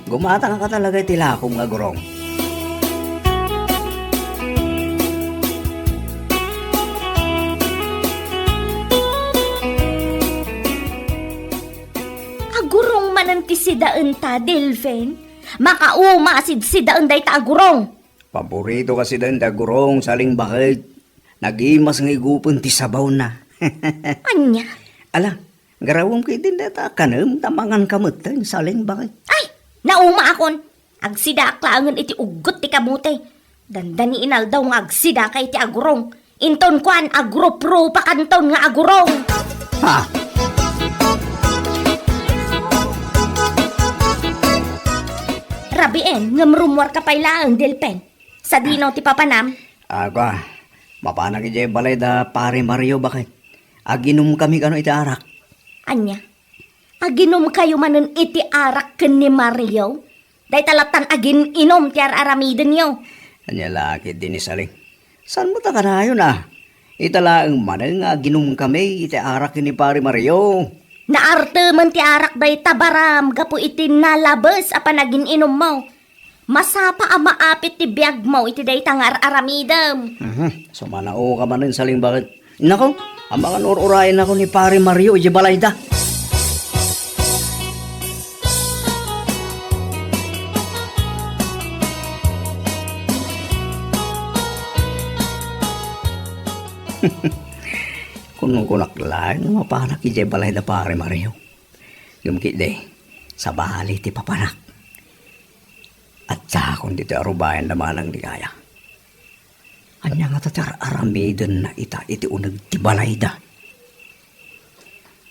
gumatangka talaga iti lakok nga agurong. Agurong manen ti sidaenta, Delfin? Makauma a sidsidaen dayta agurong. Paborito ka siden ti agurong, Saling, baket. Nagimas nga igupen ti sabawna. Ania? Ala, garawem ketdin dayta kanem, ta manganka metten, Saling, baket. Ay, naumaakon. Agsidaak laengen iti uggot ti kamote. Dandani inaldaw nga agsidaka iti agurong. Inton kuan, agruprupakanton nga agurong. Ha? Rabien, ngem rummuarka pay laeng, Delfin. Sadino ti papanam? Aga, mapanak idiay balay da Pare Mario, baket. Aginumkami kano iti arak. Ania? Aginumkayo manen iti arak ken ni Mario? Dayta lattan agin-inum ti ar-aramidenyo. Ania la ketdi ni Saling? Saan met a kanayon a? Ita laeng manen nga aginumkami iti arak ken ni Pare Mario. Naartemen ti arak dayta, Baram, gapu iti nalabes a panagin-inummo. Masapa a maapit ti biagmo iti dayta nga ar-aramidem. Mhm. Sumanaoka manen, Saling, baket. Nako, amangan ur-urayennako ni Pare Mario idiay balayda. Kunkunak laeng nga mapanak idiay balayda Pare Mario. Ngem ketdi, sabali ti papanak. Addaakon ditoy a rubayan da Manang Ligaya. Ania ngata ti ar-aramidenna ita iti uneg ti balayda?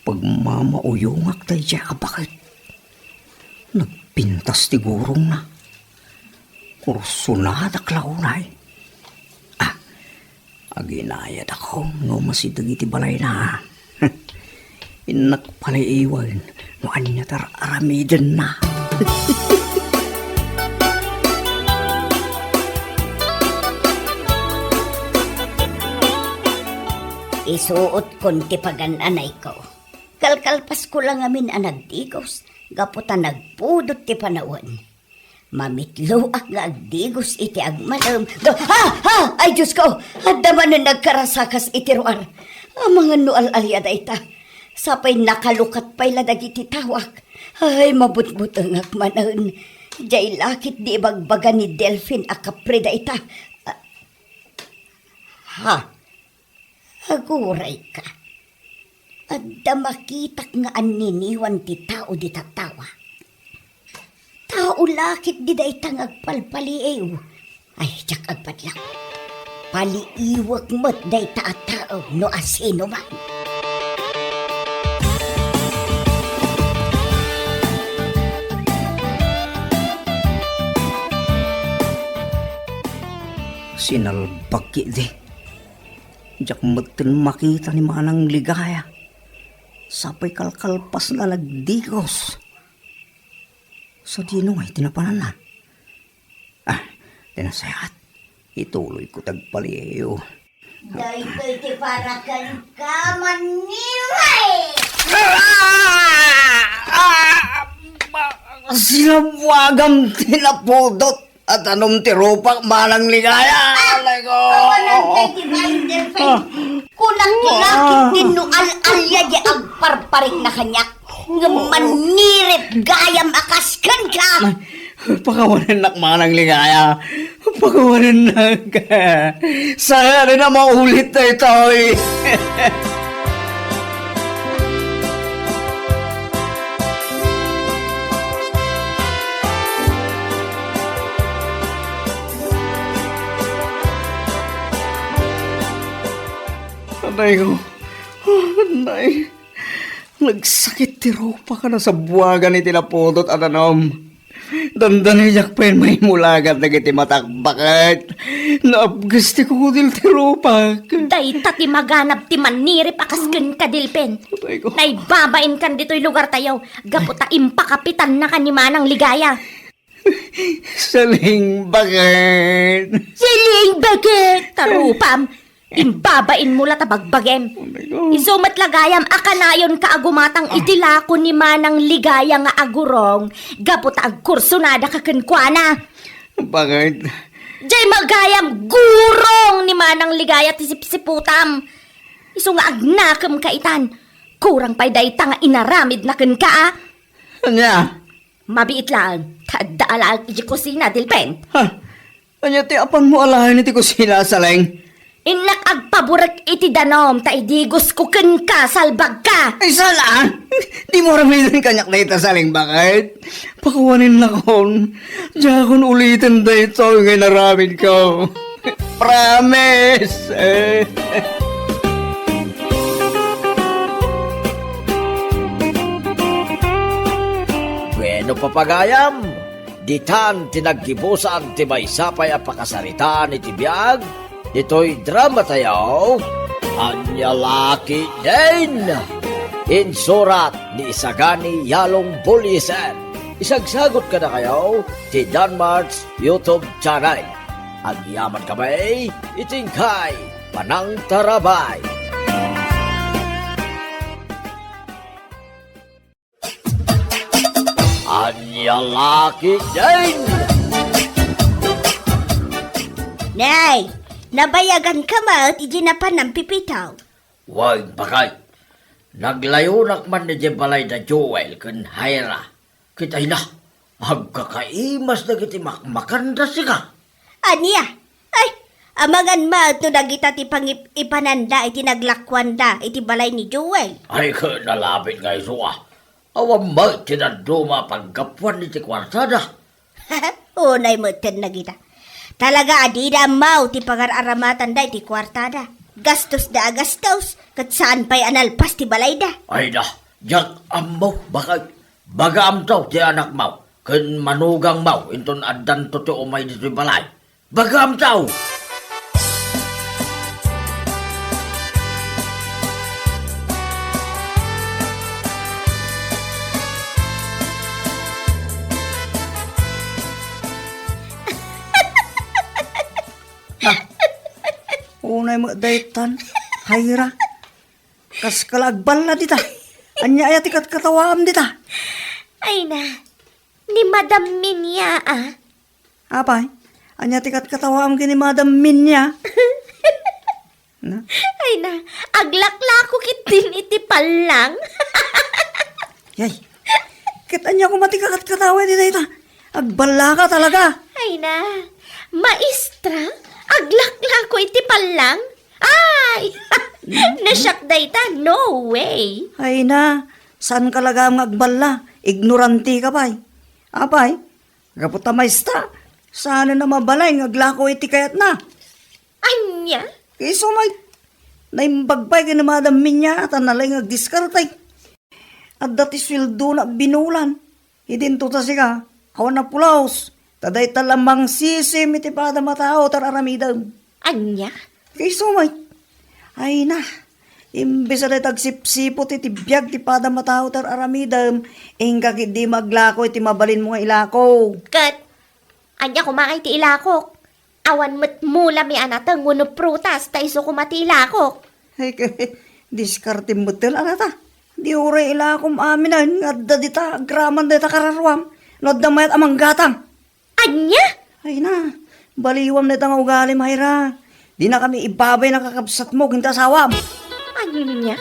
Pagmamauyongak daydiay a baket. Nagpintas ti gurongna. Kursonadak la unay. Ah, aginayadakon no umasideg iti balayna. Innak paliiwen no ania ti ar-aramidenna. Isuotkon ti pagan-anayko. Kalkalpasko la ngamin a nagdigos gapu ta nagpudot ti panawen. Mamitloak nga agdigos iti agmalem. Ga-, ha! Ha! Ay, Diosko! Adda manen nagkarasakas iti ruar. Amangan no al-alia dayta. Sapay nakalukat pay la dagiti tawak. Ay, mabutbutengak manen. Diay la ketdi ibagbaga ni Delfin a kapre dayta. Ah, ha! Agurayka. Adda makitak nga anniniwan ti tao dita tawa. Tao la ketdi dayta nga agpalpaliiw. Ay, diak agpadlak. Paliiwek met dayta a tao no asinoman. Sinalbag ketdi. Diak metten makita ni Manang Ligaya. Sapay kalkalpasna nagdigos. Sadino ngay ti napananna? Ah, ti nasayaat. Ituloyko ti agpaliiw. Daytoy ti para kenka, Manila! Ah! Ah! Sinabuagam ti napudot. At anum ti rupak, Manang Ligaya? Ah! Alay ko! Awanan kay ti Binder, ah. Kunak ti lakit din no al-alia di agparparikna kaniak. Ngem manirip gayam a kas kenka. Ay, pakawanennak, Manang Ligaya. Pakawanennak. Saan a maulit daytoy? Anay ko. Anay. Nagsakit ti rupak a nasabuagan iti napudot a danum. Dandani diak pay maimulagat dagiti matak, baket. Naabges ti kukudil ti rupak. Dayta ti maganab ti mannirip a kas kenka, Delpin. Apay ko. Naibabainkan ditoy lugartayo, gapu ta impakapitannakan ni Manang Ligaya. Saling baket. Saling baket! Tarupam, imbabainmo la ta bagbagem. Oh my God. Isu met la gayam a kanayonka a gumatang iti lako ni Manang Ligaya nga agurong, gapu ta agkursunadaka kenkuana. Baket? Jay magayam gurong ni Manang Ligaya ti sipsiputam. Isu nga agnakemka itan. Kurang pay dayta nga inaramidna kenka, a? Ania? Mabiit laeng, ta adda alaek iti kusina, Delpin. Ha? Ania ti apanmo alaen iti kusina, Saling? Innak agpaburek iti danum, ta idigosko kenka, salbagka. Ay, saan a? Dimo aramiden kaniak dayta, Saling, baket? Pakuanennakon. Diakon uliten daytoy nga inaramidko. Promise! Eh. Bueno, papagayam, ditan ti naggibusan ti maysa pay a pakasaritaan iti biag ditoy dramatayo, Ania La Ketdin! Insurat ni Isagani Yalong Buliesen. Isagsagut kadakayo ti Danmart's YouTube channel. Agyaman kami iti inkay panangtarabay. Ania La Ketdin! Nay, nabayaganka met iti napanan pipitaw? Wen, baket. Naglayonak man idiay balay da Joel ken Jaira. Ket ay na, agkakaimas dagiti makmakanda sika. Ania? Ay, amangan met no dagita ti pangip-ipananda iti naglakuanda iti balay ni Joel. Ay, ket nalabit nga isu a. Awan met ti dadduma a paggapuan iti kuartada. Unay metten dagita. Talaga a dida ammo ti pangar-aramatanda iti kuartada. Gastosda a gastos, ket saan pay a nalpas ti balayda. Ay da, diak ammo, baket. Bagaamto ti anakmo, ken manugangmo inton addanto ti umay ditoy balay. Bagaamto! Ah, unay met daytan, Jaira. Kaska la agballa dita. Ania aya ti katkatawaam dita? Ay na, ni Madam Minya, a. Apay, ania ti katkatawaam ken ni Madam Minya? Na? Ay na, aglaklako ketdin iti pallang. Yay, ket ania koma ti kakatkatawa iti dayta? Agballaka talaga. Ay na, maestra, aglaklako iti pallang? Ay! Nasiak dayta, no way! Ay na, saanka la gayam nga agballa, ignorantika pay. Apay, gapu ta maestra, saan a mabalin nga aglako iti kayatna. Ania? Isu met, naimbag pay ken ni Madam Minya, ta nalaing nga agdiskarte. Adda ti sueldona a binulan. Idinto ta sika, awan a pulos, ta dayta la mangsisim iti padam a tao ti ar-aramidem. Ania? Isu met. Ay na, imbes a dayta agsipsiput iti biag ti padam a tao ti ar-aramidem, inka ketdi maglako iti mabalinmo nga ilako. Ket, ania koma ngay ti ilakok? Awan met mulami a nateng wenno prutas ta isu koma ti ilakok. Ay, diskartem metten, anata. Di uray ilakom aminen nga adda dita agraman dayta kararuam no adda mayat a manggatang. Ania? Ay na, baliwam dayta nga ugalim, Jaira. Dinakami ibabay nga kakabsatmo ken ti asawam. Ania?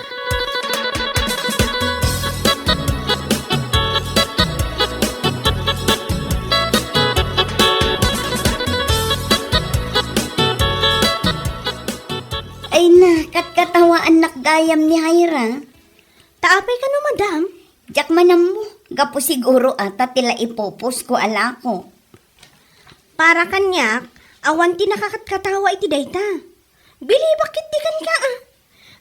Ay na, katkatawaannak gayam ni Jaira. Ta apay kano, madam? Diak man ammo, gapu siguro a ta ti la ipupusko a lako. Para kaniak, awan ti nakakatkatawa iti dayta. Bilibak ketdi kenka, a.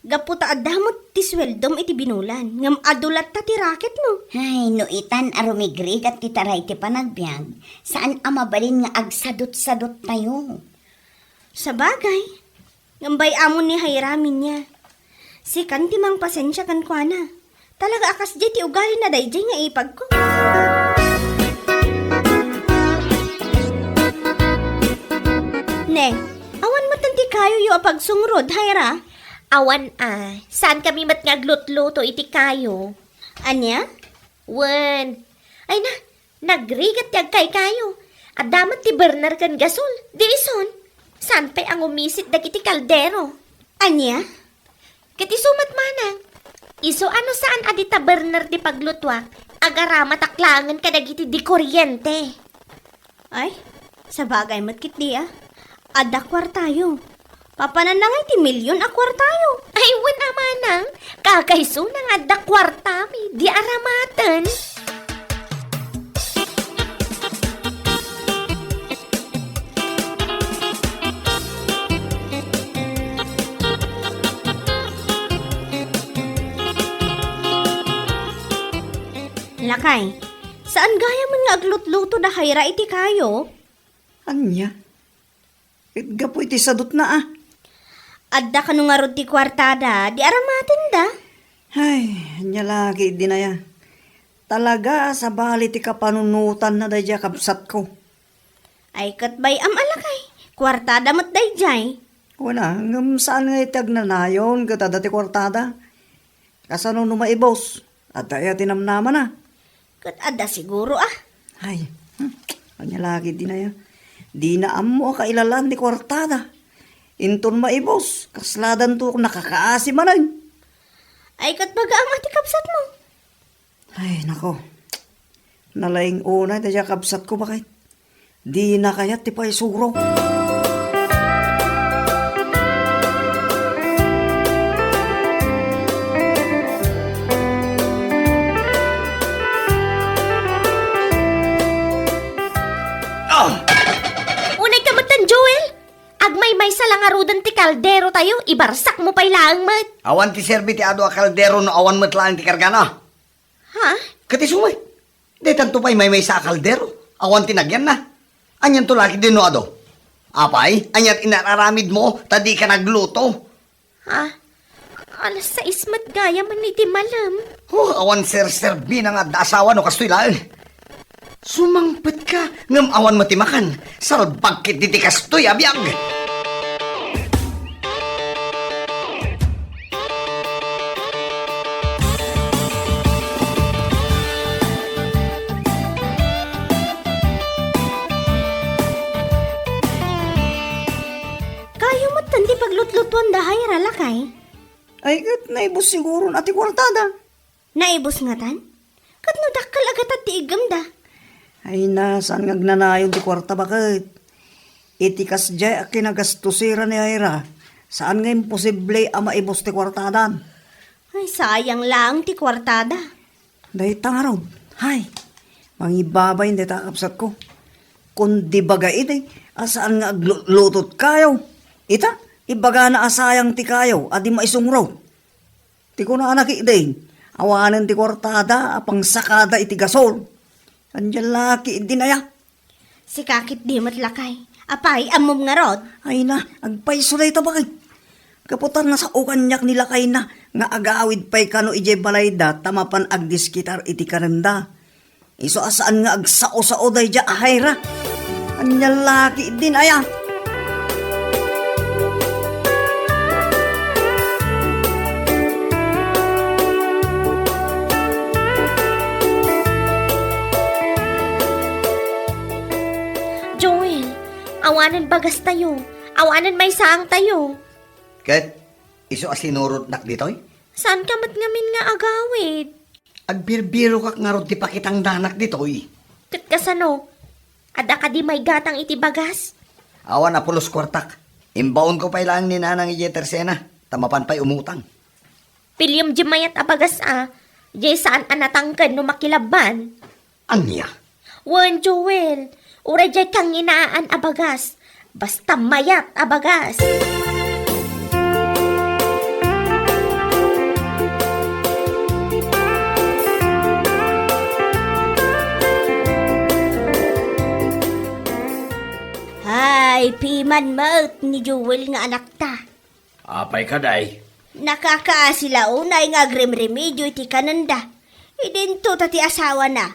Gapu ta adda met ti sueldom iti binulan, ngem adu latta ti raket mo. Ay, no itan a rumigrigat ti taray ti panagbiag, saan a mabalin nga agsadut-sadut tayo. Sabagay, ngem bay-amon ni Jaira, Minia. Sikan ti mangpasensia kenkuana. Talaga a kasdiay ti ugalina daydiay nga ipagko. Ne, awan met ti kayoyo a pagsungrod, Jaira? Awan a, saan kami met nga aglutluto iti kayo. Ania? Wen. Ay na, nagrigat ti agkaykayo. Adda met ti burner ken gasol. Di ison, saan pay a ngumisit dagiti kaldero. Ania? Ket isu met manang, isu a no saan a dita burner ti paglutuak, agaramatak laengen kadagiti di kuryente. Ay, sabagay met ketdi a. Adda kuartayo. Papananna ngay ti milyon a kuartayo. Ay, wen a manang, kakaisuna nga adda kuartami, di aramaten. Lakay, saan gayam nga aglutluto da Jaira iti kayo? Ania? Ket gapu iti sadutna a. Adda kano ngarud ti kuartada, di aramatenda. Ay, ania la ketdin aya. Talaga a sabali ti kapanunotanna daydiay a kabsatko. Ay, ket bay-am a lakay, kuartada met daydiay. Wen a, ngem saan nga iti agnanayon ket adda ti kuartada. Kasano no maibus? Adda aya ti namnamana? Ket adda siguro a. Ay, hmm, ania la ketdin aya. Dina ammo a kailalaan ti kuartada. Inton maibus, kasladanto nakakaasi manen. Ay, ket baga-am a ti kabsatmo. Ay, nako. Nalaing unay daydiay a kabsatko, baket. Dina kayat ti paisuro. Ah! Unay ka metten, Joel! Agmaymaysa la ngaruden ti kaldero tayo, ibarsak mo pay laeng met. Awan ti serbi ti adu a kaldero no awan met laeng ti kargana. Ha? Ket isu met. Daytanto pay maymaysa a kaldero. Awan ti nagyanna. Anianto la ketdin no adu? Apay, aniat inar-aramidmo ta dika nagluto? Ha? Alas sais met gayam iti malem. Oh, awan serserbina nga adda asawa no kastoy laeng. Sumangpetka ngem awan met ti makan. Salbag ketdi ti kastoy a biag. Kayo metten ti paglutlutuanda, Jaira, lakay? Ay, ket naibus siguron a ti kuartada. Naibus ngatan? Ket no dakkel a gatad ti iggemda? Ay na, saan nga agnanayon ti kuarta, baket? Iti kasdiay a kinagastosera ni Jaira, saan nga imposible a maibus ti kuartadan. Ay, sayang laeng ti kuartada. Dayta ngarud, hay, mangibabain dayta a kabsatko. Kundi baga iti a saan nga aglutlutot kayo. Ita, ibagana a sayang ti kayo a di maisungro. Ti kunana ketdi, awanen ti kuartada a pangsakada iti gasol. Ania la ketdin aya? Sika ketdi met, lakay. Apay, ammom ngarud? Ay na, agpayso dayta, baket. Gapu ta nasao kaniak ni lakayna nga agawid pay kano idiay balayda ta mapan agdiskitar iti kanenda. Isu a saan nga agsao-sao daydiay a Jaira. Ania la ketdin aya? Joel, awanen bagastayo, awanen maysaangtayo. Ket isu a sinurotnak ditoy? Saanka met ngamin nga agawid? Agbirbirokak ngarud ti pakitangdanak ditoy. Ket kasano? Adda kadi maigatang iti bagas? Awan a pulos kuartak. Imbaonko pay laeng ni Nanang idiay tersena, ta mapan pay umutang. Piliem diay mayat a bagas a, diay saan a natangken no makilabban. Ania? Wen, Joel, uray diay kanginaan a bagas, basta mayat a bagas. Piman met ni Joel nga anakta. Apay kadi? Nakakaasi la unay nga agrimremedyo iti kanenda. Idinto ta ti asawana,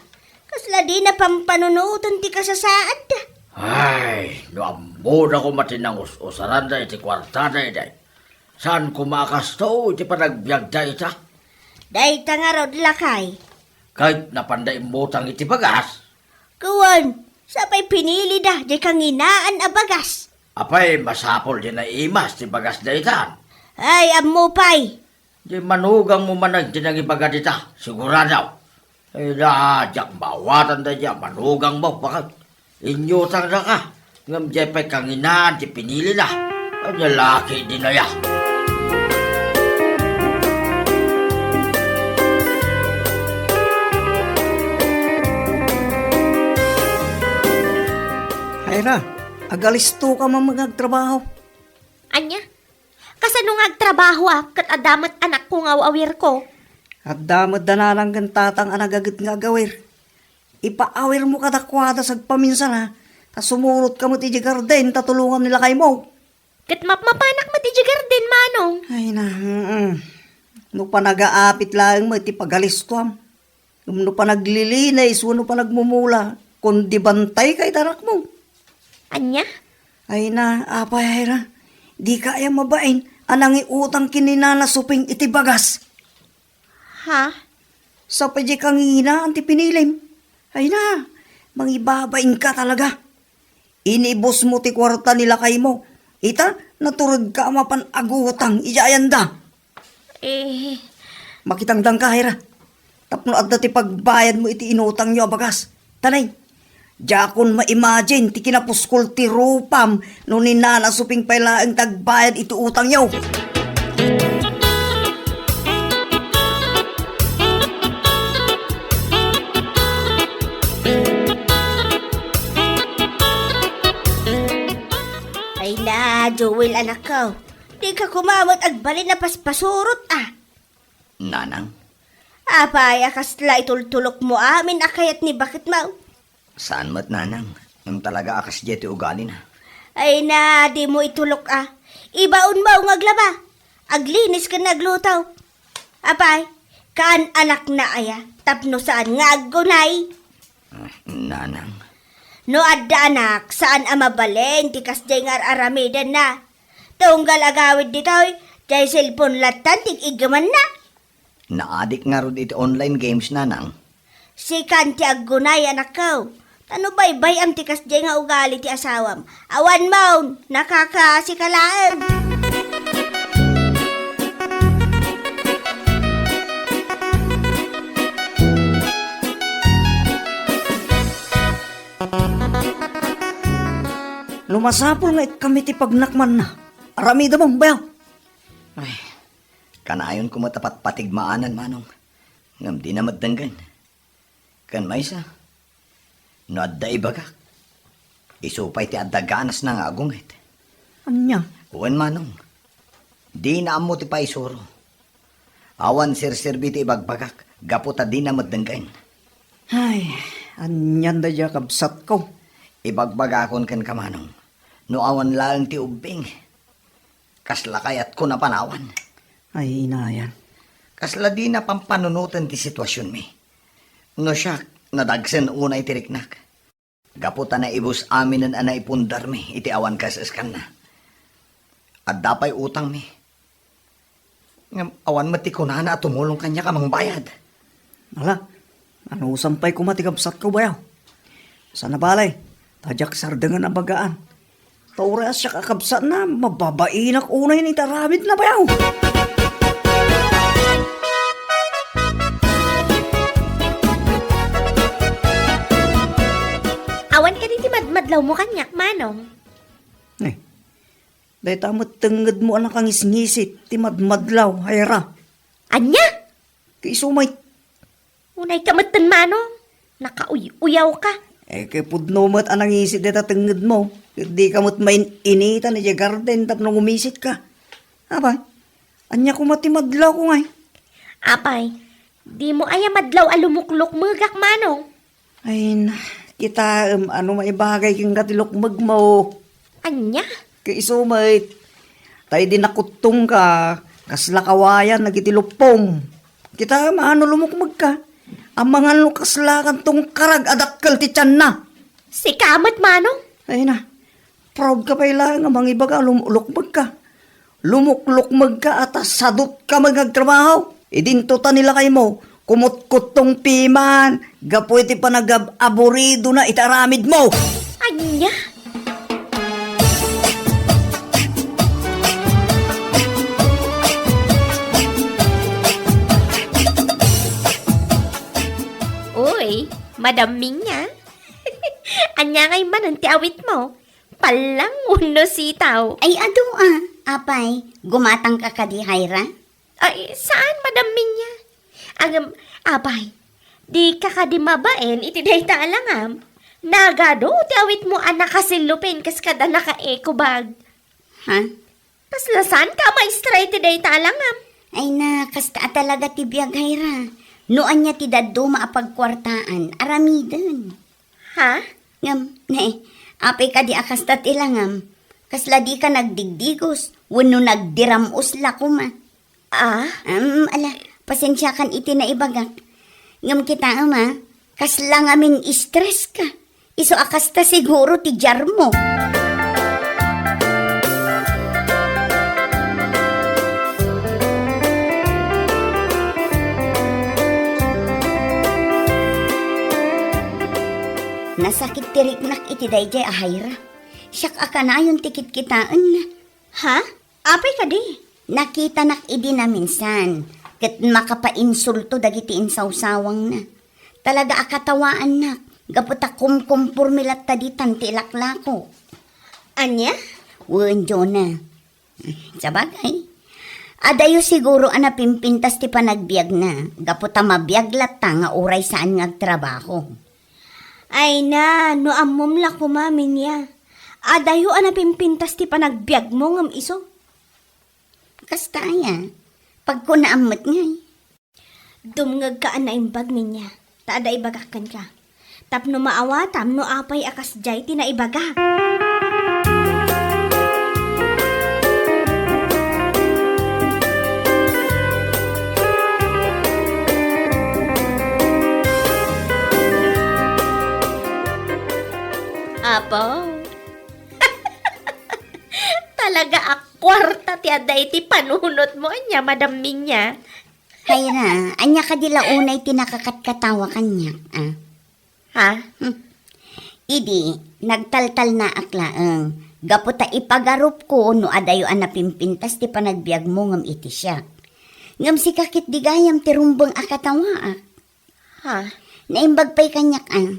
kasla dina pampanunoten ti kasasaadda. Ay, no ammona koma ti nangus-usaranda iti kuartada idi. Saan koma a kasto iti panagbiagda ita? Dayta ngarud, lakay. Ket napanda immutang iti bagas? Kuan, sapay pinilida diay kanginaan a bagas. Apay, masapul diay naimas ti bagas daytan? Ay, ammo pay. Diay manugangmo manen ti nangibaga dita, sigurado. Ay, da, diak maawatan daydiay a manugangmo, baket. Inyutangdaka, ngem diay pay kanginaan ti pinilida. Ania la ketdin aya? Ay ra, agalistoka man nga agtrabaho. Ania? Kasano nga agtrabahoak ket adda met anakko nga aw-awirko? Adda met da nanang ken tatang a nagaget nga agawir. Ipaawirmo kadakuada sagpaminsana, ta sumurotka met idiay garden ta tulongam ni lakaymo. Ket mapmapanak met idiay garden, Manong. Ay na, mm. No panagaapit laeng met ti pagalistoam. Ngem no panaglilinis wenno panagmumula, kundi bantayka iti anakmo. Ania? Ay na, apay, ay ra. Dika aya mabain a nangiutang ken ni Nana Suping iti bagas? Ha? Sapay diay kanginaan ti pinilim. Ay na, mangibabainka talaga. Inibusmo ti kuarta ni lakaymo. Ita, naturedka a mapan agutang idiay ayanda. Eh. Makitangdangka, Hera. Tapno adda ti pagbayadmo iti inutangyo a bagas. Tanay, diakon ma-imagine ti kinapuskol ti rupam no ni Nana Suping pay laeng ti agbayad iti utangyo. Ay na, Joel, anakko. Dika koma met agbalin a paspasurot, a. Nanang? Apay a kasla itultulokmo amin a kayat ni baketmo? Saan met, Nanang. Ngem talaga a kasdiay ti ugalina. Ay na, dimo itulok a. Ibaonmo nga aglaba. Aglinis ken agluto. Apay, kaan-anakna aya tapno saan nga aggunay? Ah, Nanang. No adda anak, saan a mabalin ti kasdiay nga ar-aramidenna. Tunggal agawid ditoy, diay cellphone lattan ti iggamanna. Naadik ngarud iti online games, Nanang. Sikan ti aggunay, anakko. Ta no baybay-am ti kasdiay nga ugali ti asawam, awan maun, nakakaasika laeng. No masapul nga ikkami ti pagnakmanna, aramidem, bayaw. Ay, kanayon koma ta patpatigmaanan, Manong. Ngem dina met denggen. Ken maysa, no adda ibagak, isu pay ti adda ganasna nga agunget. Ania? Wen, Manong. Dina ammo ti paisuro. Awan serserbi ti ibagbagak gapu ta dina met denggen. Ay, anian daydiay a kabsatko? Ibagbagakon kenka, Manong, no awan laeng ti ubbing, kasla kayatko a panawan. Ay, inayan. Kasla dina pampanunoten ti situasionmi. No siak, nadagsen unay ti riknak. Gapu ta naibus aminen a naipundarmi iti awan kaes-eskanna. Adda pay utangmi. Ngem awan met ti kunana a tumulong kaniak a mangbayad. Ala, anusam pay koma ti kabsatko, bayaw. Sana balay, ta diak sardengen a bagaan. Ta uray a siak a kabsatna, mababainak unay iti aramidna, bayaw. Awan kadi ti madmadlawmo kaniak, Manong? Eh, dayta met tengngedmo a nakangisngisit ti madmadlaw, Hera. Ania? Ti isu met. Unayka metten, Manong. Nakauy-uyawka. Eh, ket pudno met a nangisit dayta tengngedmo. Ket dika met main-initan idiay garden tapno ngumisitka. Apay, ania koma ti madlawko ngay? Apay, dimo aya madlaw a lumuklukmegak, Manong? Ay na, kitaem no maibagay kenka ti lukmegmo. Ania? Ket isu met, ta idi nakuttongka, kasla kawayan dagiti luppom. Kitaem a no lumukmegka, amangan no kaslakan tungkarag a dakkel ti tianna. Sika met, Manong? Ay na, proud ka pay laeng a mangibaga a lum-, lukmegka. Lumuklukmegka a ta sadutka met nga agtrabaho. Idinto ta ni lakaymo, kumutkuttong piman gapu iti panagab-aburidona iti aramidmo. Ania? Uy, Madam Minya. Ania ngay manen ti awitmo? Pallang wenno sitaw? Ay, adu a. Apay, gumatangka kadi, Jaira? Ay, saan, Madam Minya? Ngem, apay, dika kadi mabain iti dayta a langam? Nagadu ti awitmo a nakasillupen kas kada nakaekobag. Ha? Kasla saanka a maestra iti dayta a langam? Ay na, kasta a talaga ti biag, Jaira. No ania ti dadduma a pagkuartaan, aramiden. Ha? Ngem, ne, apay kadi a kasta ti langam? Kasla dika nagdigdigos, wenno nagdiram-os la koma? Ah? Am, ala, pasensiakan iti naibagak. Ngem kitaem a, kasla ngamin stress ka. Isu a kasta siguro ti diarmo. Nasakit ti riknak iti daydiay a Jaira. Siak a kanayon ti kitkitaenna. Ha? Apay kadi? Nakitanak idi naminsan, ket makapainsulto dagiti insawsawangna. Talaga a katawaannak, gapu ta kumkomporme latta ditan ti ilaklako. Ania? Wen, Jonah. Sabagay, adayo siguro a napimpintas ti panagbiagna, gapu ta mabiag latta nga uray saan nga agtrabaho. Ay na, no ammom la koma, Minya. Adayo a napimpintas ti panagbiagmo ngem isu. Kasta aya, pagkunaam met ngay. Dumngegka a naimbag, Minya, ta adda ibagak kenka. Tapno maawatam no apay a kasdiay ti naibaga. Apo. Talaga a kuarta ti adda iti panunotmo, ania, Madam Minya? Jaira, ania kadi la unay ti nakakatkatawa kaniak, a? Ha? Hmm. Idi, nagtaltalnaak laeng, gapu ta ipagarupko no adayo a napimpintas ti panagbiagmo ngem iti siak. Ngem sika ketdi gayam ti rumbeng a katawaak. Ha? Naimbag pay kaniak a,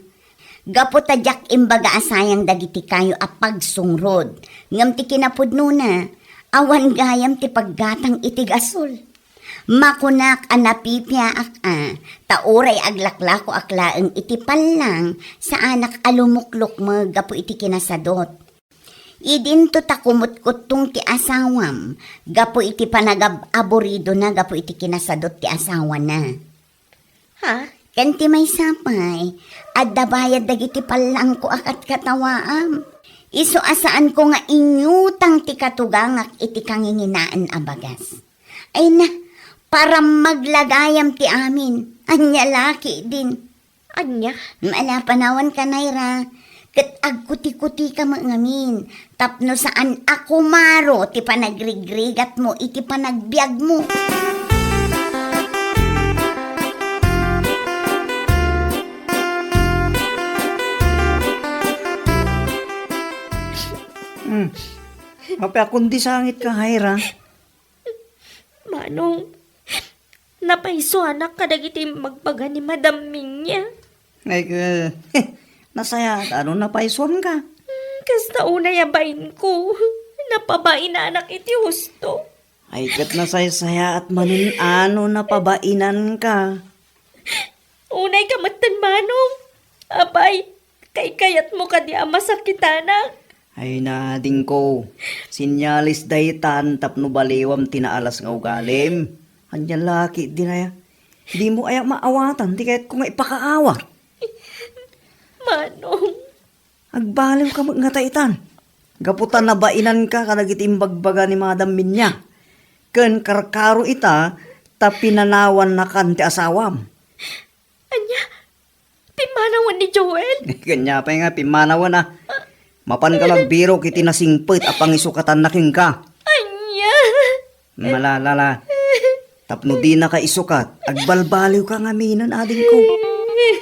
gapu ta diak imbaga a sayang dagiti kayo a pagsungrod, ngem ti kinapudnona, awan gayam ti paggatang iti gasol. Makunak a napipiaak a, ta uray aglaklakoak laeng iti pallang, saanak a lumuklukmeg gapu iti kinasadot. Idinto ta kumutkuttong ti asawam gapu iti panagab-aburidona gapu iti kinasadot ti asawana. Ha? Ken ti maysa pay, adda bayad dagiti pallangko a katkatawaam. Isu a saanko nga inyutang ti katugangak iti kanginginaen a bagas. Ay na, parammag la gayam ti amin. Ania la ketdin? Ania? Ala, panawanka, Naira. Ket agkutikutika met ngamin, tapno saan a kumaro ti panagrigrigatmo iti panagbiagmo. Hmm. Apay a kundi sangitka, Jaira? Manong, napaysuanak kadagiti imbagbaga ni Madam Minya. Ay, eh, nasayaat a no napaysuanka. Hmm, kasta unay a bainko, napabainanak iti husto. Ay, ket nasaysayaat manen a no napabainanka. Unayka metten, Manong. Apay, kaykayatmo kadi a masakitanak? Ay, nadingko, senyales daytan tapno baliwam ti naalas nga ugalim. Ania la ketdin aya? Dimo aya maawatan ti kayatko nga ipakaawat? Manong. Agbaliwka met ngata itan. Gapu ta nabainanka kadagiti imbagbaga ni Madam Minya. Ken karkaro ita ta pinanawannakan ti asawam. Ania? Pimmanawan ni Joel? Ania pay nga pimmanawan a. Mapanka agbirok iti nasingpet a pangisukatanna kenka. Ania? Malalala. Tapno dinaka isukat, agbalbaliwka ngaminen, adingko.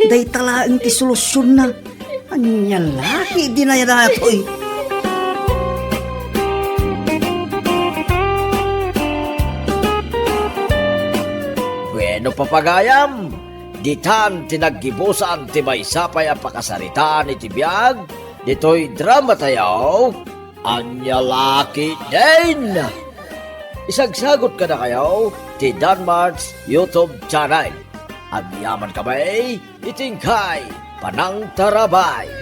Dayta laeng ti solusionna. Ania la ketdi daytoy? Bueno, papagayam, ditan ti naggibusan ti maysa pay a pakasaritaan iti biag ditoy dramatayo, Ania la ketdin? Isagsagot kadakayo ti Danmart's YouTube channel. Agyaman kami iti inkay panangtarabay.